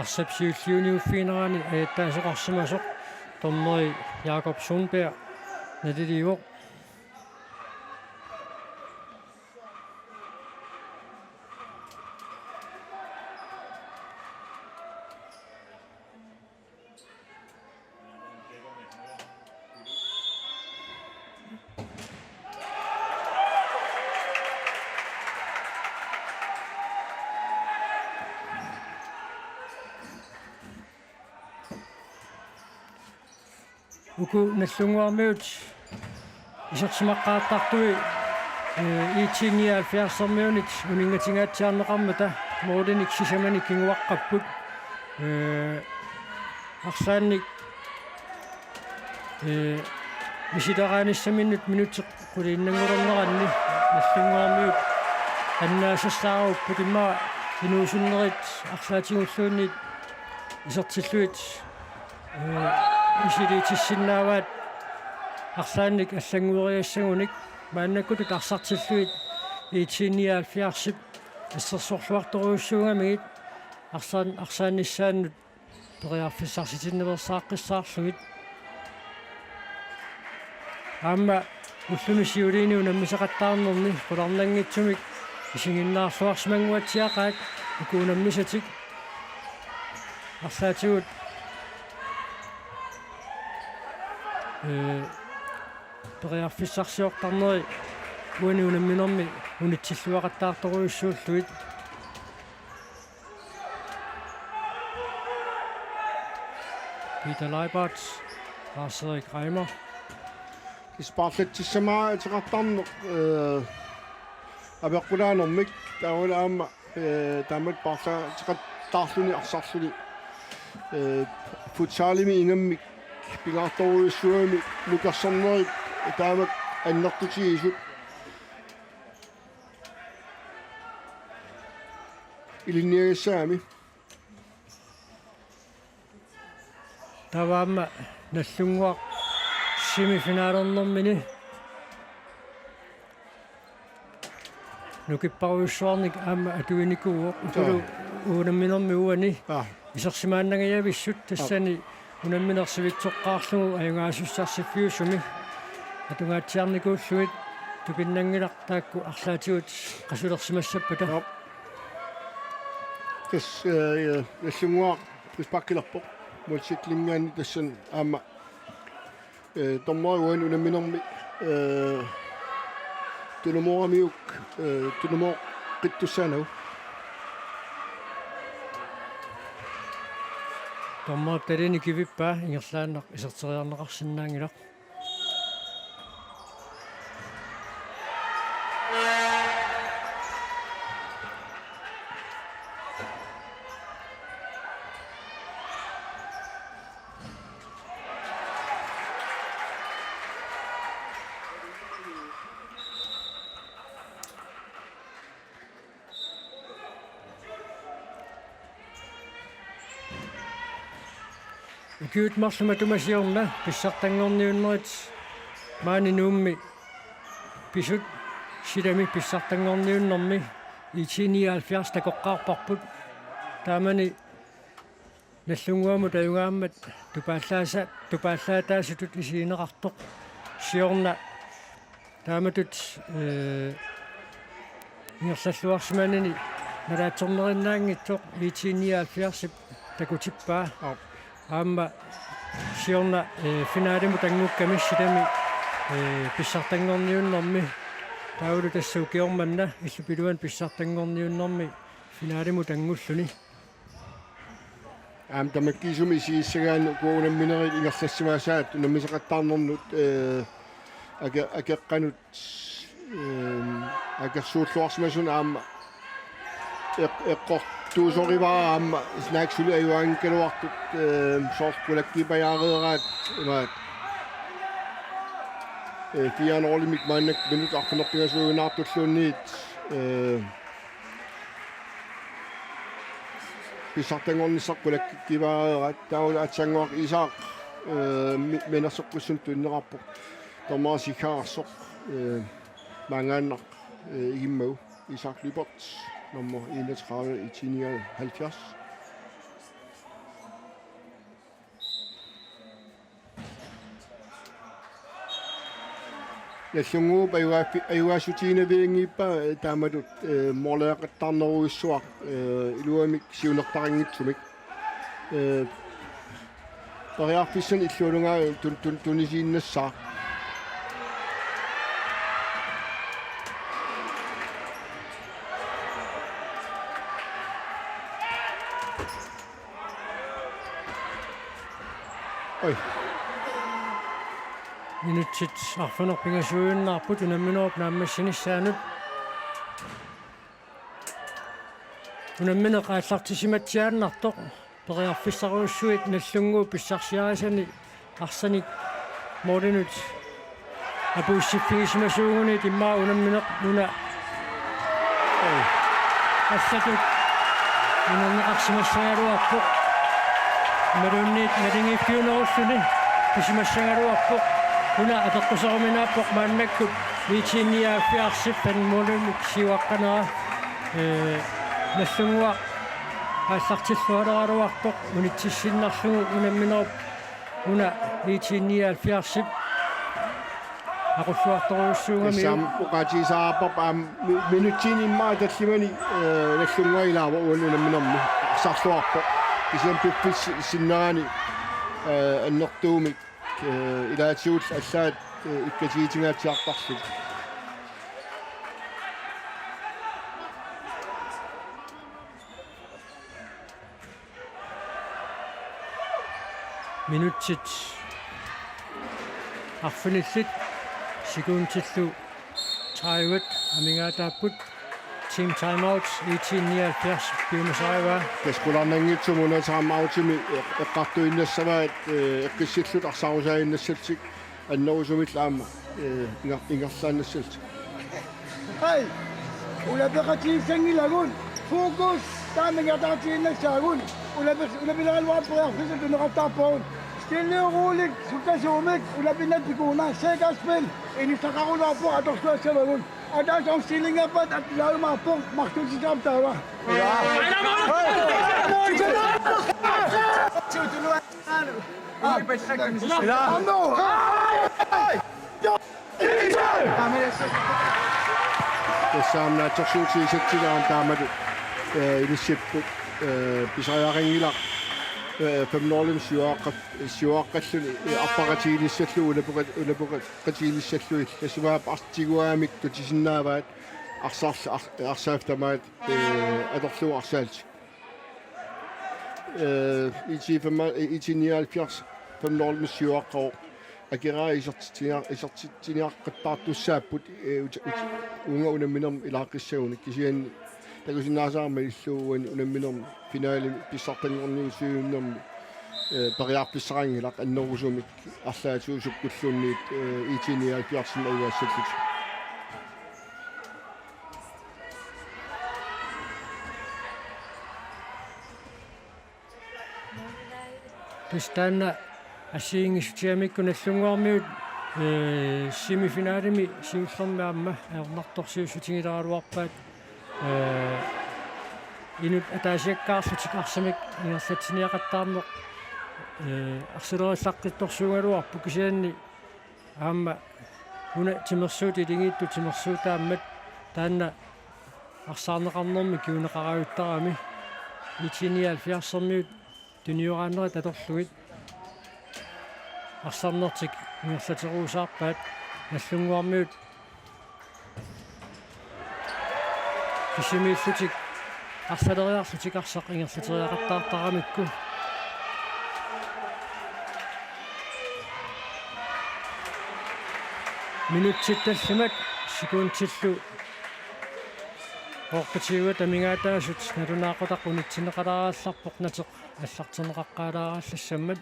Arsap siulliuniuffiginerani ajattaasoqarsimasoq dommeri Jakob Sundberg naliliivoq. Uku Nagdlunguarmiut isersimaqqaartartui, ee, IT nioghalvfjerdsermiunit uningatingaatsiarneqarmata målinik sisamanik kinguaqqapput. Ee, arlaannik, ee, misileraanissaminut minutsit quliinnanngulerneranni Nagdlunguarmiut annaasassaarupput, immaqa inuusunnerit arlaatigulluunniit isertillugit, ee, misiliitissinnaavaat arlaannik allanngueriassagunik. Maannakkutut arsartillugit IT nioghalvfjerdsip assersorluartorujussuugamigit arsaan-, arsaannissaannut periarfissarsitinnaveersaaqqissaarlugit. Aamma ullumi siuliini unammisaqattaarnerni qularnanngitsumik isiginnaarluarsimannguatsiaqaat uku unammisatik. Arlaatigut, ee, periarfissarsiortarneri uani unamminermi unitsilluaqattaartorujussuullugit. Peter Leibert, Lars-Erik Reimer. Ispaarlatsissamaa ateqartarneq, ee, apeqqutaanermik taavalu aamma, ee, taamatut paarlaateqattaarluni arsarluni, ee, futsalimi ingammik pingaartorujussuugami nukersornerit taamak annertutigisut ilinniagassaagami. Taava aamma Nagdlunguaq semifinalernermini nukipparujussuarnik aamma atuinikuuvoq, ukulu Joo. unamminermi uani Aa. isersimaannangajavissut, tassani unammineq sivitsoqqaarlugu ajugaasussarsiorfiusumi atungaatsiarnikuullugit. Tupinnanngilaq taakku arlaatigut qasulersimassappata. Joo. Tassa, ee, Nagdlunguaq frisparkilerpoq målcirklingaanni, tassani aamma, ee, dommeri uani unamminermi, ee, tunumooramiuk, ee, tunumooqqittussaanagu. Dommerip taliani kivippaa, ingerlaannaq iserteriarneqarsinnaanngilaq. Ukiut marluk matuma siorna pissartanngorniunnerit maani Nuummi pisut, silami pissartanngorniunnermi IT nioghalvfjerds takoqqaarparput. Taamani Nagdlunguamut ajugaammat tupaallaasa-, tupaallaataasutut isigineqartoq. Siorna taamatut, ee, ingerlalluarsimanini nalaatsornerinnaanngitsoq IT nioghalvfjerdsip takutippaa. Aap. Aamma siorna, ee, finalimut anngukkami silami Ee, pissartanngorniunnermi taavalu tassa ukioq manna illup iluani pissartanngorniunnermi finalimut tanngulluni. Aamma tamakkiisumik isigissagaanni uku unamminerit ingerlassimasaat unammisaqattaarnernut, ee, ake-, akeqqanut, ee, akersuulluarsimasunut aamma eq-, eqqortuusorivara aamma snack suli ajugaanngikkaluartut, ee, soorlu qulakkiipajaareeraat imaat. Ee, fire nul-imik maannakkut minut arfineq-pingasuujuinnartulluunniit, ee, pissartanngornissaq qulakkiipajaareeraat taavalu aatsaannguaq Isak, ee, mi-, mianersoqqissunik tunineqarpoq. Dommeri Sikarsoq, ee, maanngaannaq, ee, igimmagu Isak Lyberth, nummer enogtredive, I T nioghalvfjerds. Nagdlunguup ajugaaffi-, ajugaassutigiinnavianngippaa, ee, taamatut, ee, måleriaqattaarnerujussuaq, ee, iluamik siunertaqanngitsumik. Ee, periarfissanik illualunga tun-, tun-, tunisiinnassaaq. Oj. Minutsit arfineq-pingasuujuinnarput unamminerup naammassinissaanut. Unammineq aallartissimatsiaannartoq periarfissarujussuit Nagdlunguup pissarsiarisani arsanik målinut apuussiffigisimasuuguniit immaqa unammineq una allatut inerneqarsimassagaluarpoq. Imaluunniit naligiiffiunerulluni pisimassagaluarpoq. Una apeqquseruminaappoq maannakkut I T nioghalvfjerdsip fem målimik siuaqqanera. Ee, Nagdlunguaq aallartillualeraluartoq unitsissinnarlugu unamminerup una I T nioghalvfjerdsip aqulluartorujussuugami. Tassami oqaatigisarparput aamma mi-, minutsiini immaqa tallimani, ee, Nagdlunguaq ilaavoq uani unamminermi arsarluarpoq. Kisianni piffissap sinnerani, ee, annertuumik, ee, ilaatigut allaat, ee, ikkatigitsinngaatsiartarluni. Minutsit arfinillit sekundillu tredive amigaataapput. Team timeout I T nioghalvfjerds piumasarivaa. Tassa qularnanngitsumik una timeoutimi eq-, eqqartuinnassavaat, ee, eqqissillutik arsarusaaginnassallutik. Annerusumillu aamma, ee, inger-, ingerlaannassallutik. Hej. Ulapeqatigiissanngilagut. Fokus. Taama ingerlaannassagut. Ulape-, ulapileraluarpoq periarfissaq tunineqartarpoq. Stille og roligt. Sukkasuumik. Ulapinnaq tikuuna. Sikkert spil. Inissaqarulaarpoq atorluassavagut. Ataaseq omstillingerpat atulaajumaarpoq. Martuutissaam taava. Tassami naatsorsuutigisatsilaarami taamatut, ee, inissipput, ee, pisariaqanngilaq, ee, fem nul-imik siuaqqat-, siuaqqalluni, ee, arpaqatiginissallugu, ulapeqat-, ulapeqatiginissallugu, tassumaap artiguaamik tutisinnaavaat, arsarl-, ar-, arsaaffik tamaat, ee, atorlugu arsaallutik. Ee, I T fem, ee, I T nioghalvfjerds fem nul-imik siuaqqavoq. Akeraa isertitsiniar-, isertitsiniaqqattaartussaapput, ee, ut-, ut-, uunga unamminermi ilaaqqissagunik kisianni takusinnaasarama illuuani unamminermi finalimi pissartanngorniusiuinermi, ee, periarfissaqanngilaq annerusumik arlaatigut sukkulluunniit, ee, I T nioghalvfjerdsimi ajugaassallutik. Tassa taanna assigiinngissutigamikku Nagdlunguarmiut, ee, semifinalimi siullermi aamma ajornartorsiussutigileragaluarpaat, ee, inuk ataasiakkaarlutik arsamik ingerlatsiniaqattaarneq, ee, arsalerillaqqittorsuugaluarpoq kisianni aamma una timersuut iligiittut timersuutaammat taanna arsaarneqarnermi kinguneqarajuttarami. I T nioghalvfjerdsermiut tunioraannerit atorlugit arsarnertik ingerlateruusaarpaat. Nagdlunguarmiut kisimiillutik arlaleriarlutik arsaq ingerlateriaqattaartaramikku. Minutsit tallimat sekundillu oorpatiuat amigaataasut nalunaaqutaq unitsinneqalaarallarpoq nateq allartinneqaqqaalaarallassammat.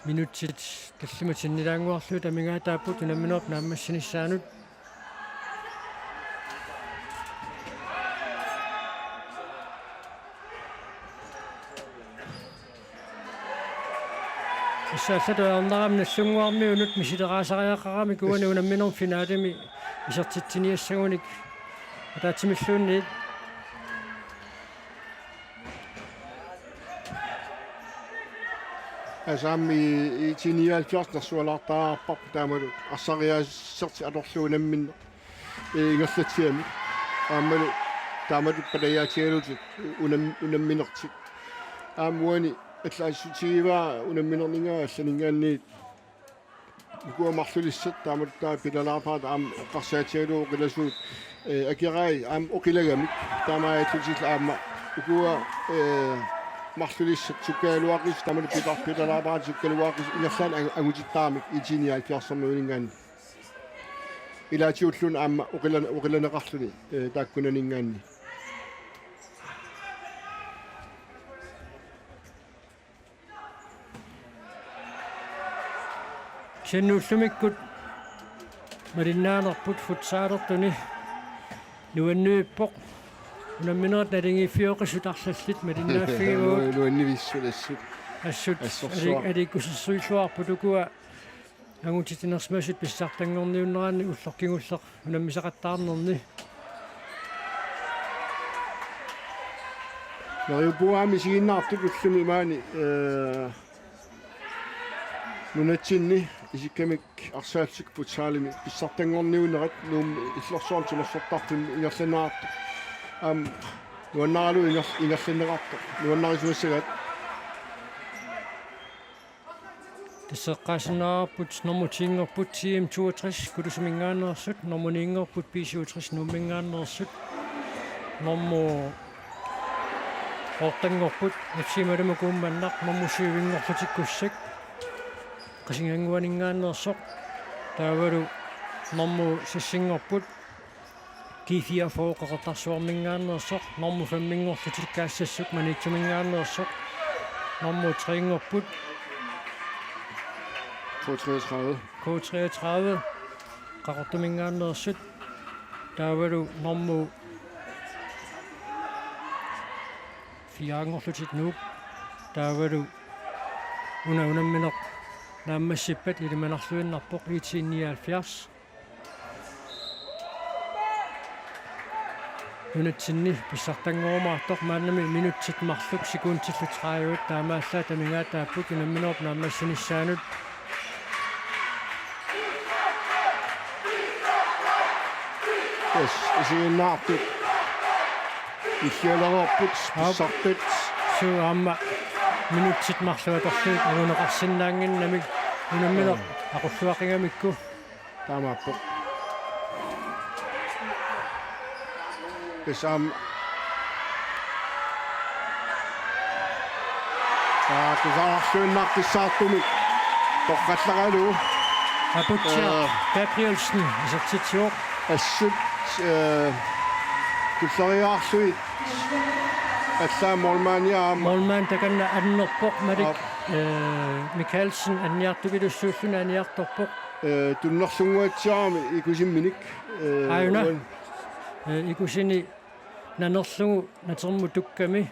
Minutsit tallimat sinnilaannguarlugit amigaataapput unamminerup naammassinissaanut. Tassa allatut ajornarami Nagdlunguarmiunut misileraasariaqaramik uani unamminerup finalemi isertitsiniassagunik ataatsimilluunniit. Asaami I T nioghalvfjerds nersualaartaarparput taamalu arsariaasertik atorlugu unammineq ingerlatsiamik. Aammalu taamatut palajaatigalutik unam-, unamminertik. Aamma uani allaassutigivaat unamminerninngaanniit allaninngaanniit ukua marlulissat taamatut taava pilalaarpara aamma eqqarsaatigalugu oqilasuut, eh, akerai aamma oqilagamik taamaalillutik aamma ukua, eh, marlulissat sukkagaluaqisut taamatut pilar-, pilalaarpara sukkaluaqisut ingerlaannaq angu-, angutittarami I T nioghalvfjerdsimiuninngaanniit. Ilaatigut ulluni aamma oqilane-, oqilaneqarluni, eh, taakkunaninngaanniit. Kisianni ullumikkut malinnaanerput futsalertuni nuanniippoq. Unamminerit naligiiffioqisut arlallit malinnaaffigivagut. Nuannivissulassu. Assut. Assorsuaq. Ali-, aliikkusersuilluarput ukua angutititsinersimasut pissartanngorniunneranni ulloq kingulleq unammisaqattaarnerni. Neriuppunga aamma isiginnaartut ullumi maani, eh, nunatsinni isikkamik arsaallutik futsalimi pissartanngorniunnerat Nuummi illorsuarmi timersortartunni ingerlanneqartoq. Aamma nuannaralugu inger-, ingerlanneqartoq. Nuannarisimassagaat. Tassa eqqaasinnaavarput nummer ti-nngorput T M toogtres Kutusuminngaanneersut, nummer ni-nngorput B syvogtres Nuumminngaanneersut, nummer otte-nngorput F C Malumakuummannaq, nummer syv-nngorlutik Kussak Qasigiannguaninngaanneersoq, taavalu nummer seks-nngorput G fireogfyrre Qeqertarsuarminngaanneersoq, nummer fem-nngorlutik Kaassassuk Maniitsuminngaanneersoq, nummer tre-nngorput K treogtredive. K treogtredive Qaqortuminngaanneersut, taavalu nummer fire-nngorlutik Nuuk, taavalu una unammineq naammassippat ilimanarluinnarpoq I T nioghalvfjerds. Nunatsinni pissartanngorumaartoq maannami minutsit marluk sekundillu tredive taamaallaat amigaataapput unamminerup naammassinissaanut. Yes, isiginnaartut. Illialereerput. Aap. Pissartat. Suu aamma minutsit marluk atorlugit anguneqarsinnaannginnamik unammineq. Aap. Aqulluaqigamikku. Taamaappoq. Tassa aamma. Aa, tusarluinnartussaartumik. Toqqallaralugu. Aputsiaq. Ee. Gabrielsen isertitsivoq. Assut, ee, tulleriiaarlugit. Allaat målmandi aamma. Målmand takanna annerpoq Malik. Aap. Ee, Mikkelsen anniartupilussuulluni anniartorpoq. Ee, tunnerlunnguatsiarami ikusimminik. Ee, aajuna. Uan. Ee, ikusini nanerlugu natermut tukkami.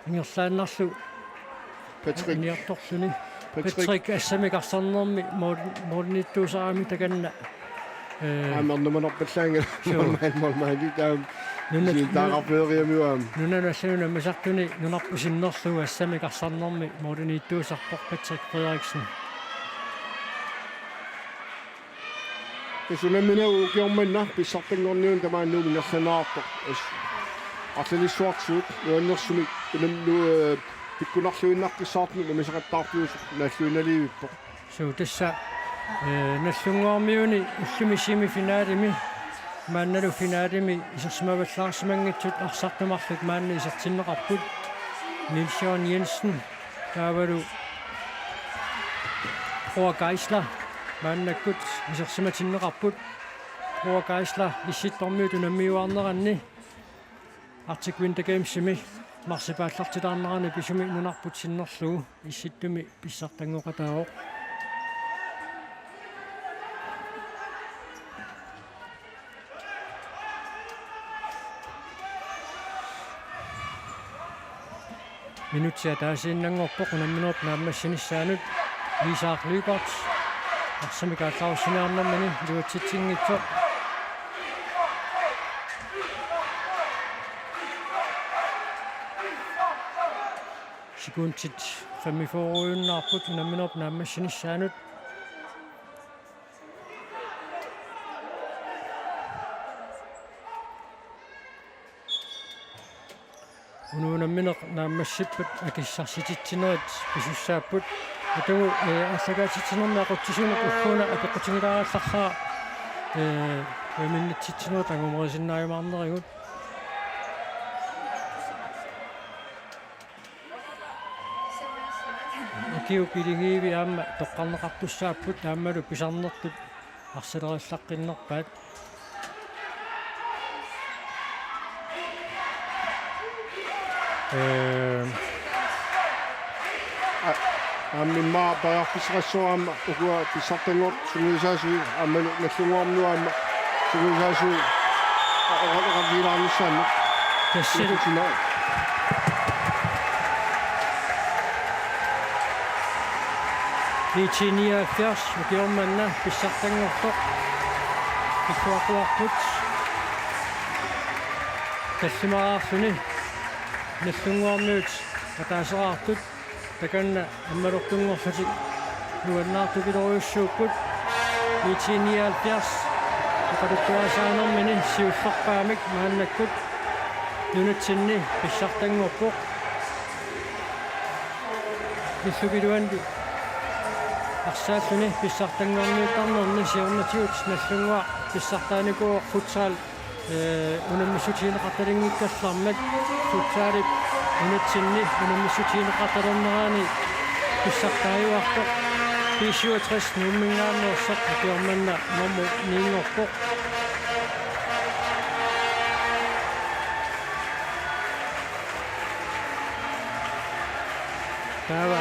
Ingerlaannarlu. Patrick. Anniartorluni. Patrick. Patrick assamik arsarnermi mål-, målnittuusarami takanna. Ee. Aamma ernumanerpallaanngilaq. Suu. Målmand, målmandi taama. Nunat-, Isiginnaarfeeriamiuk aamma. Nunanut allanut nammineq arsartuni nunarput sinnerlugu assamik arsarnermi målimiittuusarpoq Patrick Frederiksen. Tassa unamminerup ukioq manna pissartanngorniunneq tamaani ingerlaneqartoq. As-, arlalissuartigut nuannersumik unammi-, eh, pikkunarluinnaqqissaartumik unammisaqattaartuusoq naalluinnaliivippoq. Suu, tassa, eh, Nagdlunguarmiuni ullumi semifinalimi, maannalu finalimi isersimavallaarsimanngitsut arsartut marluk maanna isertinneqarput. Niels Jørgen Jensen, taavalu Bror Geisler, maannakkut isersimatinneqarput. Bror Geisler Issittormiut unammiuaarneranni Arctic Winter Gamesimi marsip aallartilaarnerani pisumi nunarput sinnerlugu Issittumi pissartanngoqataavoq. Minutsi ataasiinnanngorpoq unamminerup naammassinissaanut. Isak Lyberth arsamik aallarussinniarnermini iluatsitsinngitsoq. Sekundit femogfyrre-uinnaapput unamminerup naammassinissaanut. Unammineq naammassippat akissarsititsinerit pisussaapput. Atugu, eh, aallakaatitsinermi aqutsisunut ugguuna apeqqutigilaarallarlunga, eh, uiminnitsitsinerit angumerisinnaajumaareerput. Ukiut killiliivit aamma toqqarneqartussaapput, aammalu pisarnertut arsalerillaqqinnerpaat. Ee. A-, aamma immaqa periarfissaqassaaq aamma ukua pissartanngortut sungiusaasuit aammalu Nagdlunguarmiut aamma sungiusaasuit oqa-, oqaatigilaarnissaannut. Tassali. Ilusinnaa. IT nioghalvfjerds ukioq manna pissartanngortoq. Pilluaqquarput. Tallimaraarluni Nagdlunguarmiut ataaseraartut takanna ammalortunngorlutik nuannaartupilorujussuupput. IT nioghalvfjerds oqaluttuarisaanermini siullerpaamik maannakkut nunatsinni pissartanngorpoq. Illup iluani arsaalluni pissartanngorniuttarnerni siornatigut Nagdlunguaq pissartaanikuuvoq futsal, ee, unammissutigineqartalinngikkallarmat. Futsalip nunatsinni unammissutigineqartalernerani pissartaajuartoq B syvogtres Nuumminngaanneersoq ukioq manna nummer ni-nngorpoq. Taava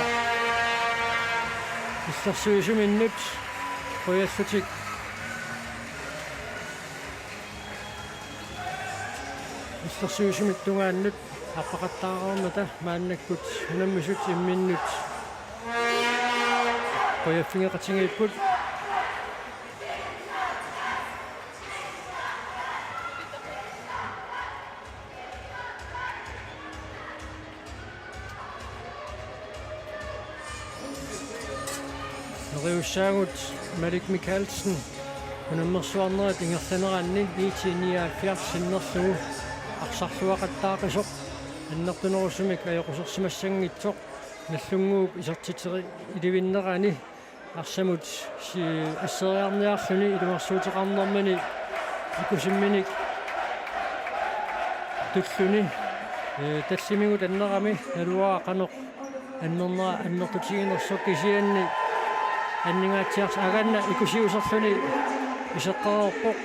illersuisuminnut qujallutik illersuisumit tungaannut arpaqattaareermata maannakkut unammisut imminnut qujaffigeqatigiipput. Neriussaagut Malik Mikaelsen unammersuarnerit ingerlaneranni IT nioghalvfjerds sinnerlugu arsarluaqattaaqisoq annertunerusumik ajoqusersimassanngitsoq Nagdlunguup isertitseri ilivinnerani arsamut si-, asseriarniarluni ilungersuuteqarnermini ikusimminik tulluni, ee, tallimigut annerami naluara qanoq annernera annertutiginersoq kisianni aningaatsiartoq aganna ikusiuserluni iseqqereerpoq.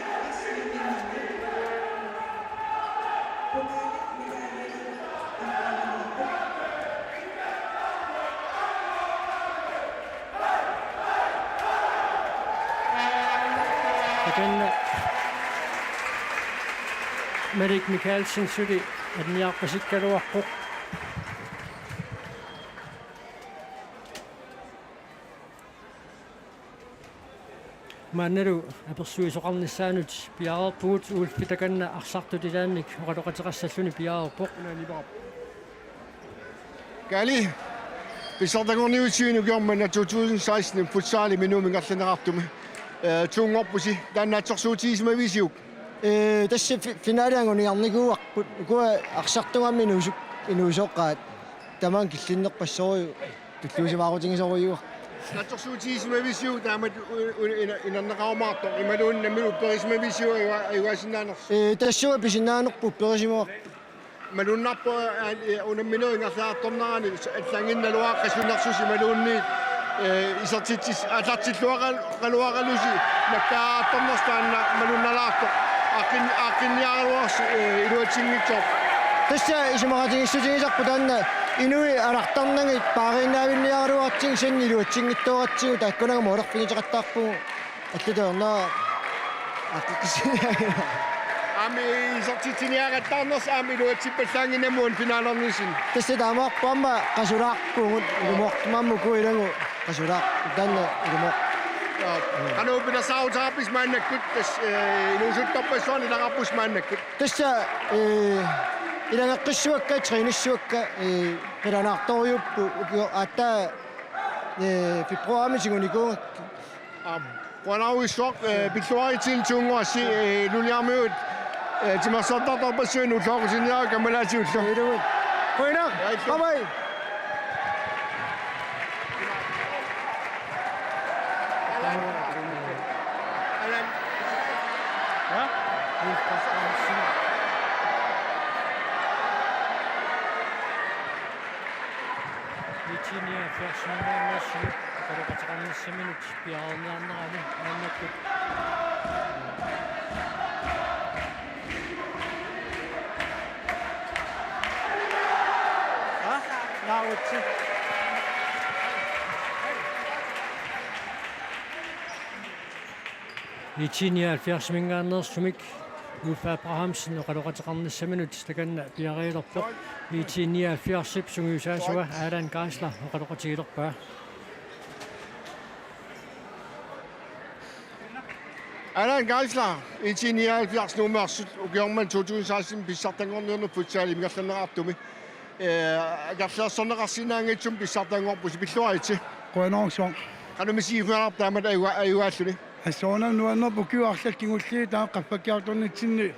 Takanna Malik Mikaelsen suli anniarpasikkaluarpoq. Maannalu apersuisoqarnissaanut piareerpugut, Ulfi takanna arsartut ilaannik oqaloqateqassalluni piareerpoq. Kaali, pissartanngorniutsigu ukioq manna to tusind seksten futsalimi Nuummi ingerlanneqartumi. Eh, tuunngorpusi, taanna atsersuutigisimavisiuk? Eh, tassa fi-, finale anguniarnikuuarput, ukua arsartugammi inuusuk-, inuusoqqaat. Tamanna killinnerpassorujuk, tulluusimaarutigisorujuk. Atsersuutigisimavisiuk taamatut u-, u-, ina-, inerneqarumaartoq, imaluunniit nammineq upperisimavisiuk ajua-, ajugaasinnaanersoq? Eh, tassunga pisinnaanerput upperisimavara. Malunnarpoq, eh, unamminerup ingerlaartornerani allaanngikkaluarlusi qasunersusi imaluunniit, eh, isertitsis-, aallartilluaqal-, qaluaqalusi nakkaartornersi taanna malunnalaartoq. Aaqqin-, aaqqinniaraluarsi, eh, iluatsinngitsoorpoq. Tassa isumaqatigiissutigisarput taanna inuit alartarnagit paariinnaavinniaraluaratsigit, kisianni iluatsinngitsooratsigu, taakkunannga målerfigineqattaarpugut allatut ajornera aaqqissinniarlugu. Aamma isertitsiniaqattaarnersi aamma iluatsippallaannginnami uani finalernissani. Tassa taamaappoq, aamma qasulaarpugut, ilumoortumik aamma uku ilagut qasulaarput taanna ilumoortumik. Qanoq pilersaaruteqarpisi maannakkut, tassa, eh, inuusuttorpassuarnik ilaqarpusi maannakkut? Tassa, eh, ilageqqissavakka, trænissaavakka, eh, qilanaartorujuupput, ukioq aatsaat, eh, februaarimi tigunikuugakkit. Aap. Qujanarujussuaq, eh, pilluaritsi tuunngorassi, eh, iluliarmiut, eh, timersortartorpassuit ullorissiniaruk kammalaatigullu. Iluit. Qujanaq. Bye bye. Alan. Alan. Ja? IT nioghalvfjerds, oqaloqateqarnissaminut piareerniarnerani maannakkut. Ah, nautsi. IT nioghalvfjerdsiminngaanneersumik Ulf Abrahamsen oqaloqateqarnissaminut takanna piareerpoq. IT nioghalvfjerdsip sungiusaasua Alan Geisler oqaloqatigilerpaa. Alan Geisler, IT nioghalvfjerds Nuummeersut, ukioq manna to tusind seksten pissartanngorniunneq futsalimi ingerlanneqartumi. Eh, akerlilersorneqarsinnaanngitsumik pissartanngorpusi, pilluaritsi. Qujanarsuaq. Qanoq misigiuaarpa taamatut ajua-, ajugaalluni? Assorsuaq nuannerpoq, ukiut arlallit kingulliit taava qaffakkiartornitsinni.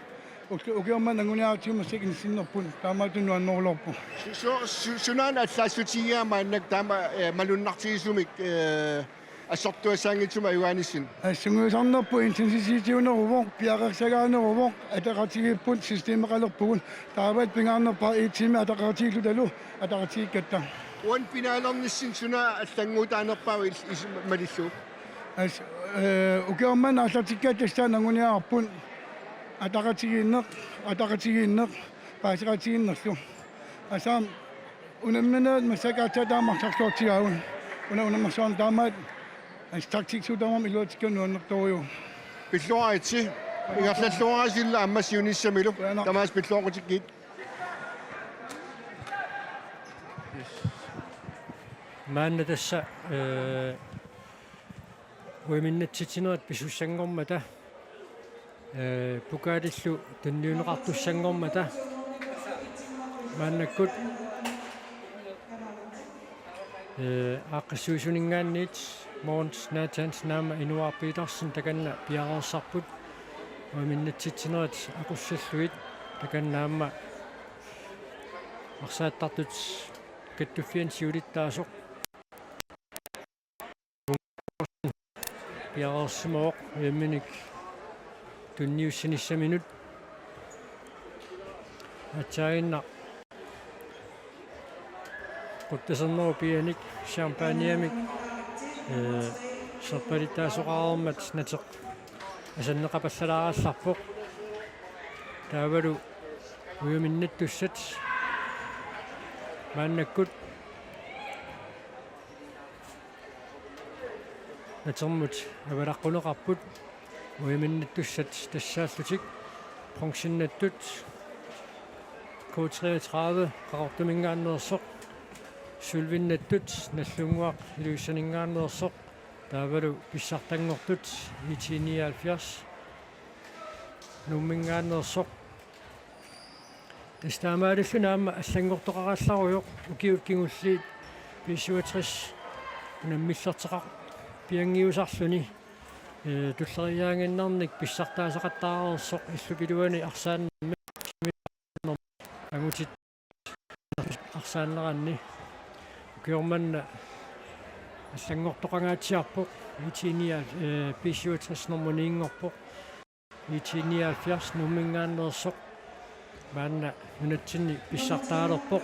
Uki-, ukioq manna anguniartigu massakkut inissinnerput, taamaattumik nuannerulorpoq. Su-, su-, su-, sunaana allaassutigigaa maannakkut taama, eh, malunnartigisumik, eh, assortuassaanngitsumik ajugaanissinni? Assungiusarnerput intensitetiuneruvoq, piareersagaaneruvoq, ataqatigiipput, systemeqalerpugut, taavalu pingaarnerpaaq IT-mi ataqatigiillutalu ataqatigiikkatta. Uani finalernissani suna allannguutaanerpaava il-, is-, malillugu? As-, eh, ukioq manna aallartikkatta tassa taanna anguniarparput, ataqatigiinneq, ataqatigiinneq, paaseqatigiinnerlu. Asaam unamminerit massakkut aatsaat taama arsarluartigaagut. Una unammersuarneq taamaat, as-, taktiksuut tamarmik iluatsikkagut nuannertorujuuvoq. Pilluaritsi, ingerlalluarisi ilaa aamma siunissamilu. Qujanaq. Tamaasa pilluaqqutikkit. Maanna tassa, eh, uiminnatsitsinerit pisussanngormata, eh, pokaalillu tunniunneqartussanngormata maannakkut, eh, aaqqissuisuninngaanniit Mogens Nathansen aamma Inuar Petersen takanna piareersarput, uiminnatsitsinerit aqussallugit takanna aamma arsaattartut kattuffianni siulittaasoq piareersimavoq ujamminik tunniussinissaminut. Aatsaannguaq quttasernerup pianik champagneminik, eh, serpalittaasoqareermat nateq asanneqapallalaarallarpoq. Taavalu ujaminnaattussat maannakkut natermut avalaqquneqarput, ujaminnaattussat tassaallutik bronzinnattut K treogtredive Qaqortuminngaanneersoq, sølvinnattut Nagdlunguaq Ilulissaninngaanneersoq, Taavalu pissartanngortut I T nioghalvfjerds Nuumminngaanneersoq. Tassa taamaalilluni aamma allanngortoqarallarujoq ukiut kingulliit B syvogtres unammillerteqarpianngiusarluni. Ee, tulleriiaaginnarnik pissartaaseqattaareersoq illup iluani arsaannermi angutit arsaanneranni. Ukioq manna allanngortoqangaatsiarpoq, I T nioghalvfjerds, eh, B syvogtres nummer ni-nngorpoq, I T nioghalvfjerds Nuumminngaanneersoq. Maanna nunatsinni pissartaalerpoq.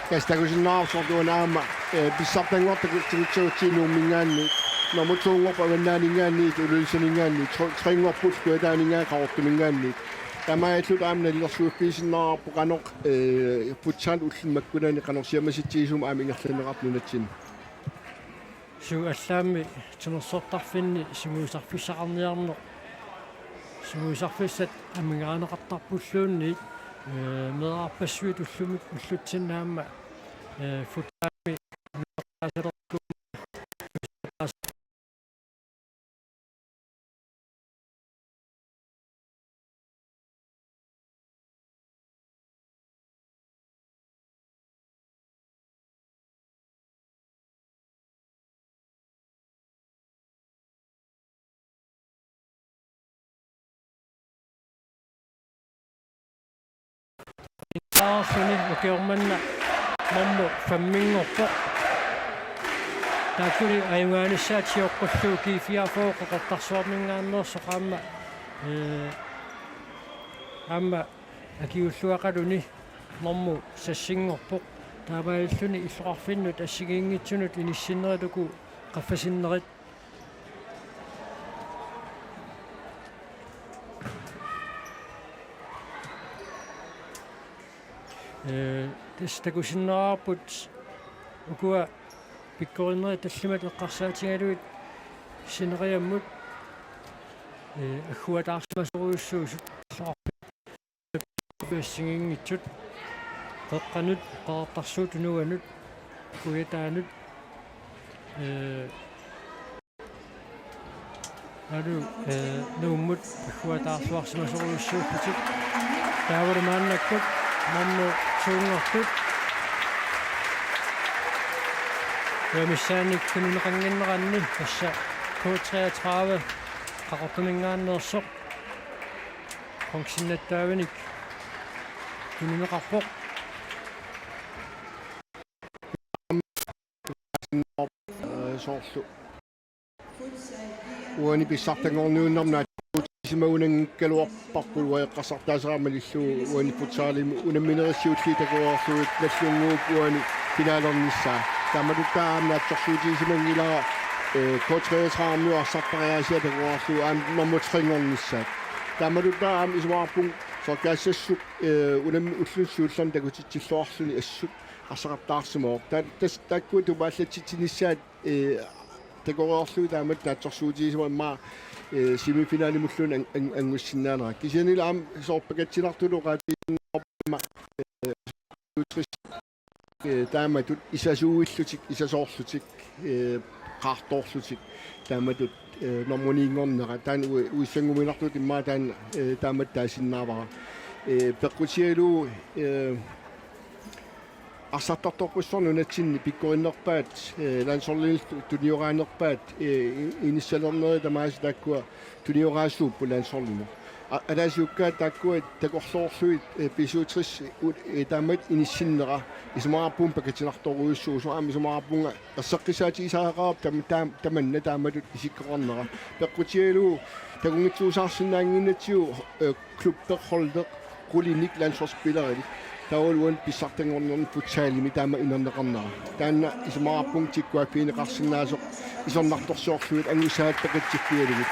Tassa takusinnaavarsi soorlu una aamma, eh, pissartanngortut takutsigu Nuumminngaanniit. Nummer to-nngorput Avannaaninngaanniit, Ilulissaninngaanniit, tre-, tre-nngorput Kujataaninngaanniit, Qaqortuminngaanniit. Taamaalilluta aamma nalilersuiffigisinnaasarput qanoq, eh, futsal ulluni makkunani qanoq siammassutigisumik aamma ingerlanneqartoq nunatsinni. Suut allaammi timersortarfinni sungiusarfissaqarniarneq, sungiusarfissat amiganeqartarpulluunniit, ee, meerarpassuit ullumi-, ullutsinni aamma, ee, futsalimi Taarluni ukioq manna nummer fem-inngorpoq. Taakkuli ajugaanissaat sioqqullugu G fireogfyrre Qeqertarsuarminngaanneersoq aamma, ee, aamma akiuulluaqaluni nummer seks-inngorpoq. Taamaalilluni illoqarfinnut assigiinngitsunut inissinnerit uku qaffasinnerit. Ee, tassa takusinnaavarput ukua pikkorinnerit tallimat eqqarsaatigalugit sineriammut, ee, agguataarsimasorujussuusut. Assigiinngitsut, Qeqqanut, Qeqertarsuup Tunuanut, Kujataanut, ee, alu, ee, Nuummut agguataarsuarsimasorujussuullutik. Taavalu maannakkut nummer to-nngortut. Uanga missaannik tunineqannginneranni tassa K treogtredive Qaqortuminngaanneersoq. Qongsinnattaavinik tunineqarpoq. Ee, soorlu uani pissartanngorniunnermi naatsorsuutigisimagaluarparput uanga eqqarsartaaseqarama illu uani futsalimi unamminerit siulliit takoreerlugit Nagdlunguup uani finalernissaa. Taamatuttaaq aamma naatsorsuutigisimanngilara, ee, K treogtredive-miut arsartariaasia takoreerlugu aamma nummer tre-nngornissaat. Taamatuttaaq aamma isumaqarpunga soorlu Kaassassuk, ee, unammi-, ulluni siullerni takutitsilluarluni assut arsaqattaarsimavoq. Taa-, tassa taakkua tupaallatsitsinissaat, ee, takoreerlugit taamatut naatsorsuutigisimavoq immaqa, ee, semifinalimulluunniit an-, an-, angusinnaanerat. Kisiannili aamma soorlu pakatsinartullu oqaatigisinnaavara, ee, ee, taamatut isasuuillutik, isasoorlutik, ee, qaartoorlutik, taamatut, ee, nummer ni-nngornera, taanna u-, uissannguminartutut immaqa taanna, ee, taamatut taasinnaavara. Ee, peqqutigalugu, ee, arsartartorpassuarnik nunatsinni pikkorinnerpaat, ee, landsholdinik tu-, tunioraanerpaat, ee, i-, inissalernerit tamaasa taakkua tunioraasuupput landsholdimut. A-, ataasiakkaat taakkua takorloorlugit, ee, B syvogtres u-, ee, taamatut inissinnera isumaqarpunga pakatsinartorujussuusoq aamma isumaqarpunga erseqqissaatigisariaqarpoq tam-, taam-, tamanna taamatut isikkoqarnera. Peqqutigalugu takunngitsuusaarsinnaannginnatsigu, ee, klubbeq, holdeq, qulinik, landsholdsspillerinik. Taavalu uani pissartanngornermi futsalimi taama inerneqarnera. Taanna isumaqarpunga tikkuarfigineqarsinnaasoq isornartorsiorlugit angusaat peqatsiffigalugit.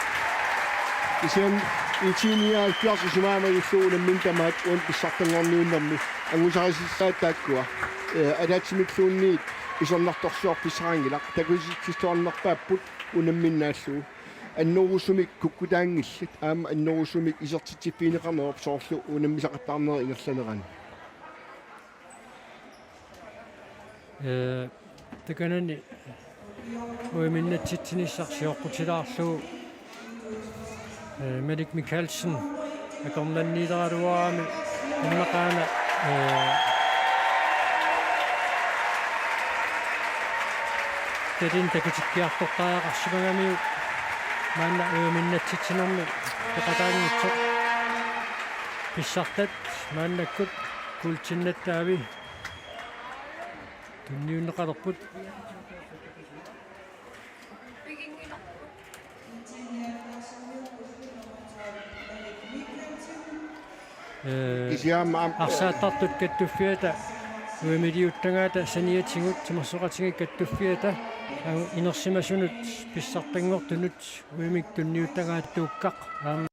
Kisianni I T nioghalvfjerds isumaga illu unammineq tamaat uani pissartanngorniunnermi angusarisassaat taakkua, ee, ataatsimilluunniit isornartorsiorfissaqanngilaq, takusitsissuarnerpaapput unamminnaallugu. Annerusumik kukkutaanngillat, aamma annerusumik isertitsiffigineqarnerup soorlu unammisaqattaarnerup ingerlanerani. Ee, takanani uiminnatsitsinissaq sioqqutilaarlugu, ee, Malik Mikaelsen akornanniileraluarami immaqaana, ee, talin takutikkiartortariaqarsimagamiuk maanna uiminnatsitsinermi peqataanngitsoq. Pissartat maannakkut kuultinnattaavi tunniunneqalerput. Ee, kisianni aamma arsaattaattut kattuffiata uimiliuttagaata saniatigut timersoqatigiit kattuffiata, aa, inersimasunut pissartanngortunut uimik tunniuttagaattuukkaq aamma.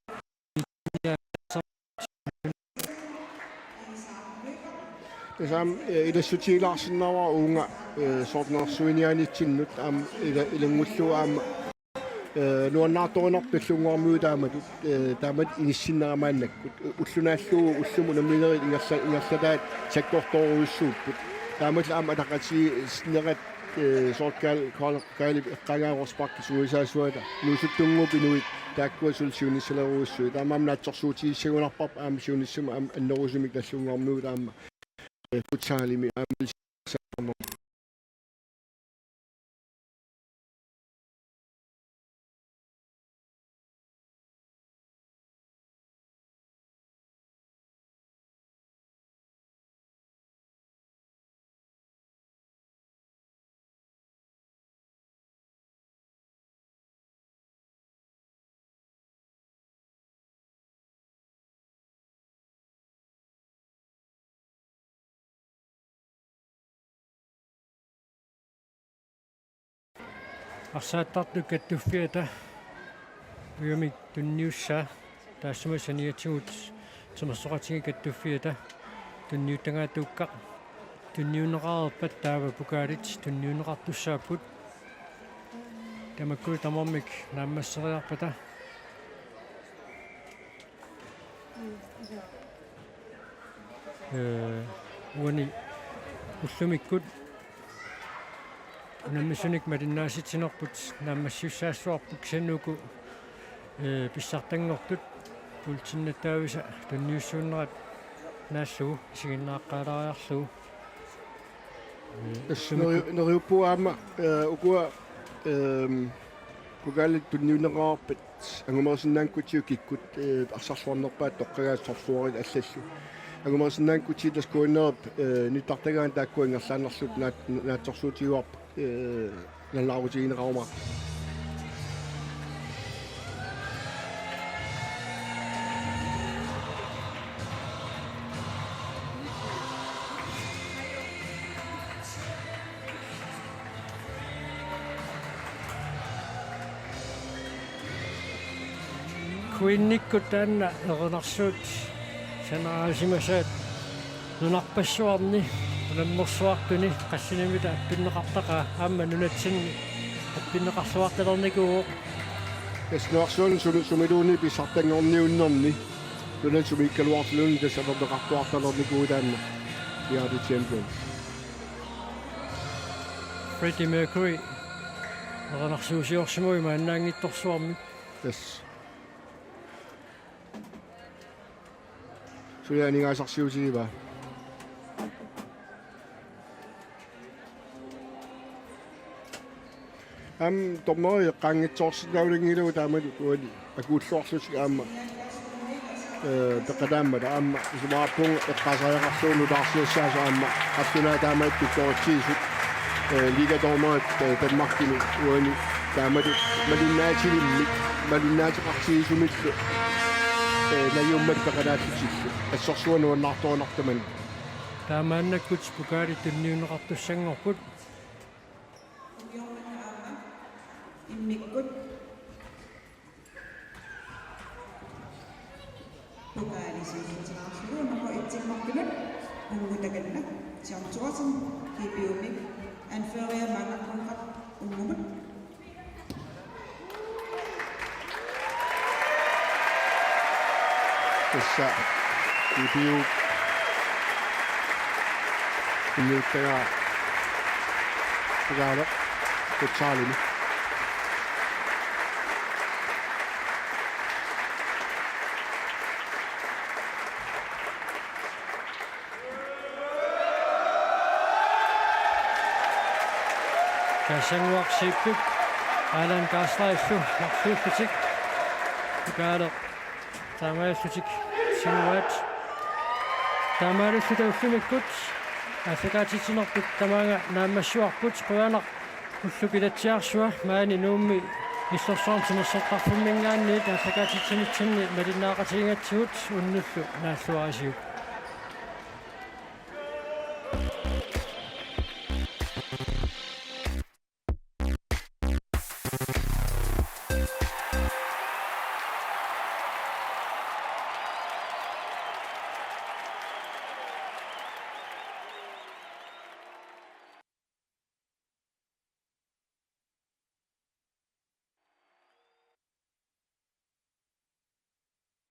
Tassami, eh, ilassutigilaarsinnaavara uunga, eh, soorlu nersuiniaanitsinnut aamma ila-, ilanngullugu aamma, eh, nuannaartorinarpoq tallinnguarmiut taamatut, eh, taamatut inissinnera maannakkut. Ulloq naallugu ullumi unamminerit ingerla-, ingerlataat sakkortoorujussuupput. Taamatullu aamma ataqatigiinnerat, eh, soorlu Kaal-, Kaal-, Kaalip eqqaagaa Rosbach suisaasuata nuusuttunnguup inuit taakkua suli siunissalerujussuit. Taamaammat naatsorsuutigissagunarparput aamma siunissami aamma annerusumik tallinnguarmiut aamma, eh, futsalimi aamma ilsaarnermi. Arsaattartut kattuffiata uimik tunniussaa taassuma saniatigut timersoqatigiit kattuffiata tunniuttagaattuukkaq tunniunneqareerpat taava pokaalit tunniunneqartussaapput. Tamakku tamarmik naammasseriarpata. Ee, uani ullumikkut unammisunik malinnaasitsinerput naammassisussaassavarput kisianni uku, ee, pissartanngortut kuultinnattaavisa tunniussuunnerat naallugu isiginnaaqqaalaariarlugu. Ee, tassa ullumikkut neri-, neriuppunga aamma, ee, ukua, ehm, pokaalit tunniunneqareerpat angumerisinnaanngikkutsigu kikkut, eh, arsarluarnerpaat toqqagaat sorluarit allallu. Angumerisinnaanngikkutsigu tassa K N R-ip, eh, nittartagaani taakkua ingerlaannarlutik naat-, naatsorsuutigaarput, eh, nalunaarutigineqarumaarput. Queenikkut taanna erinarsuut sanaajusimasaat nunarpassuarni unammersuartuni qassinamita appinneqartaqaa aamma nunatsinni appinneqarluartalernikuuvoq. Tassa nunarsuarmi sumi-, sumiluunniit pissartanngorniunnerni nunani sumiikkaluartulluunniit tassa aperneqartuartalernikuuvoq taanna. Reality Champions. Freddie Mercury erinarsuusiorsimagami maannaanngitsorsuarmik. Yes. Suli aningaasarsiutigivaa? Aamma dommeri eqqaanngitsoorsinnaavinngilagut taamatut uani akuulluarlutik aamma, eh, peqataammata aamma isumaqarpunga eqqaasariaqarlugu nutaarsiassaasoq aamma qallunaat taamaattut pittoritsigisut, eh, ligadommerit, eh, Danmarkimi uani taamatut malinnaatilimmik, malinnaateqartigisumillu, eh, najuummat peqataallutillu. Assorsuaq nuannaartorinarpoq tamanna. Taamaannakkut pokaali tunniunneqartussanngorput. Immikkut pokaali siulleqarlugu nummer et-imut Unngu takanna, Siam Thorsen, G P U-mi, anfører Maanga Kronfeldt, Unnumut. Tassa G P U tunniuttagaa Pigaaleq futsalimi. Kassannguaq Siipip Alan Kaasleiflu marluullutik Pigaaleq taamaallutik sinuaat. Taamaalilluta ullumikkut aallakaatitsinerput tamaanga naammassivarput. Qujanaq ullup ilatsiarsua maani Nuummi Illorsuarmi timersortarfimminngaanniit aallakaatitsinitsinni malinnaaqatigigatsigut unnullu naalluarisiuk.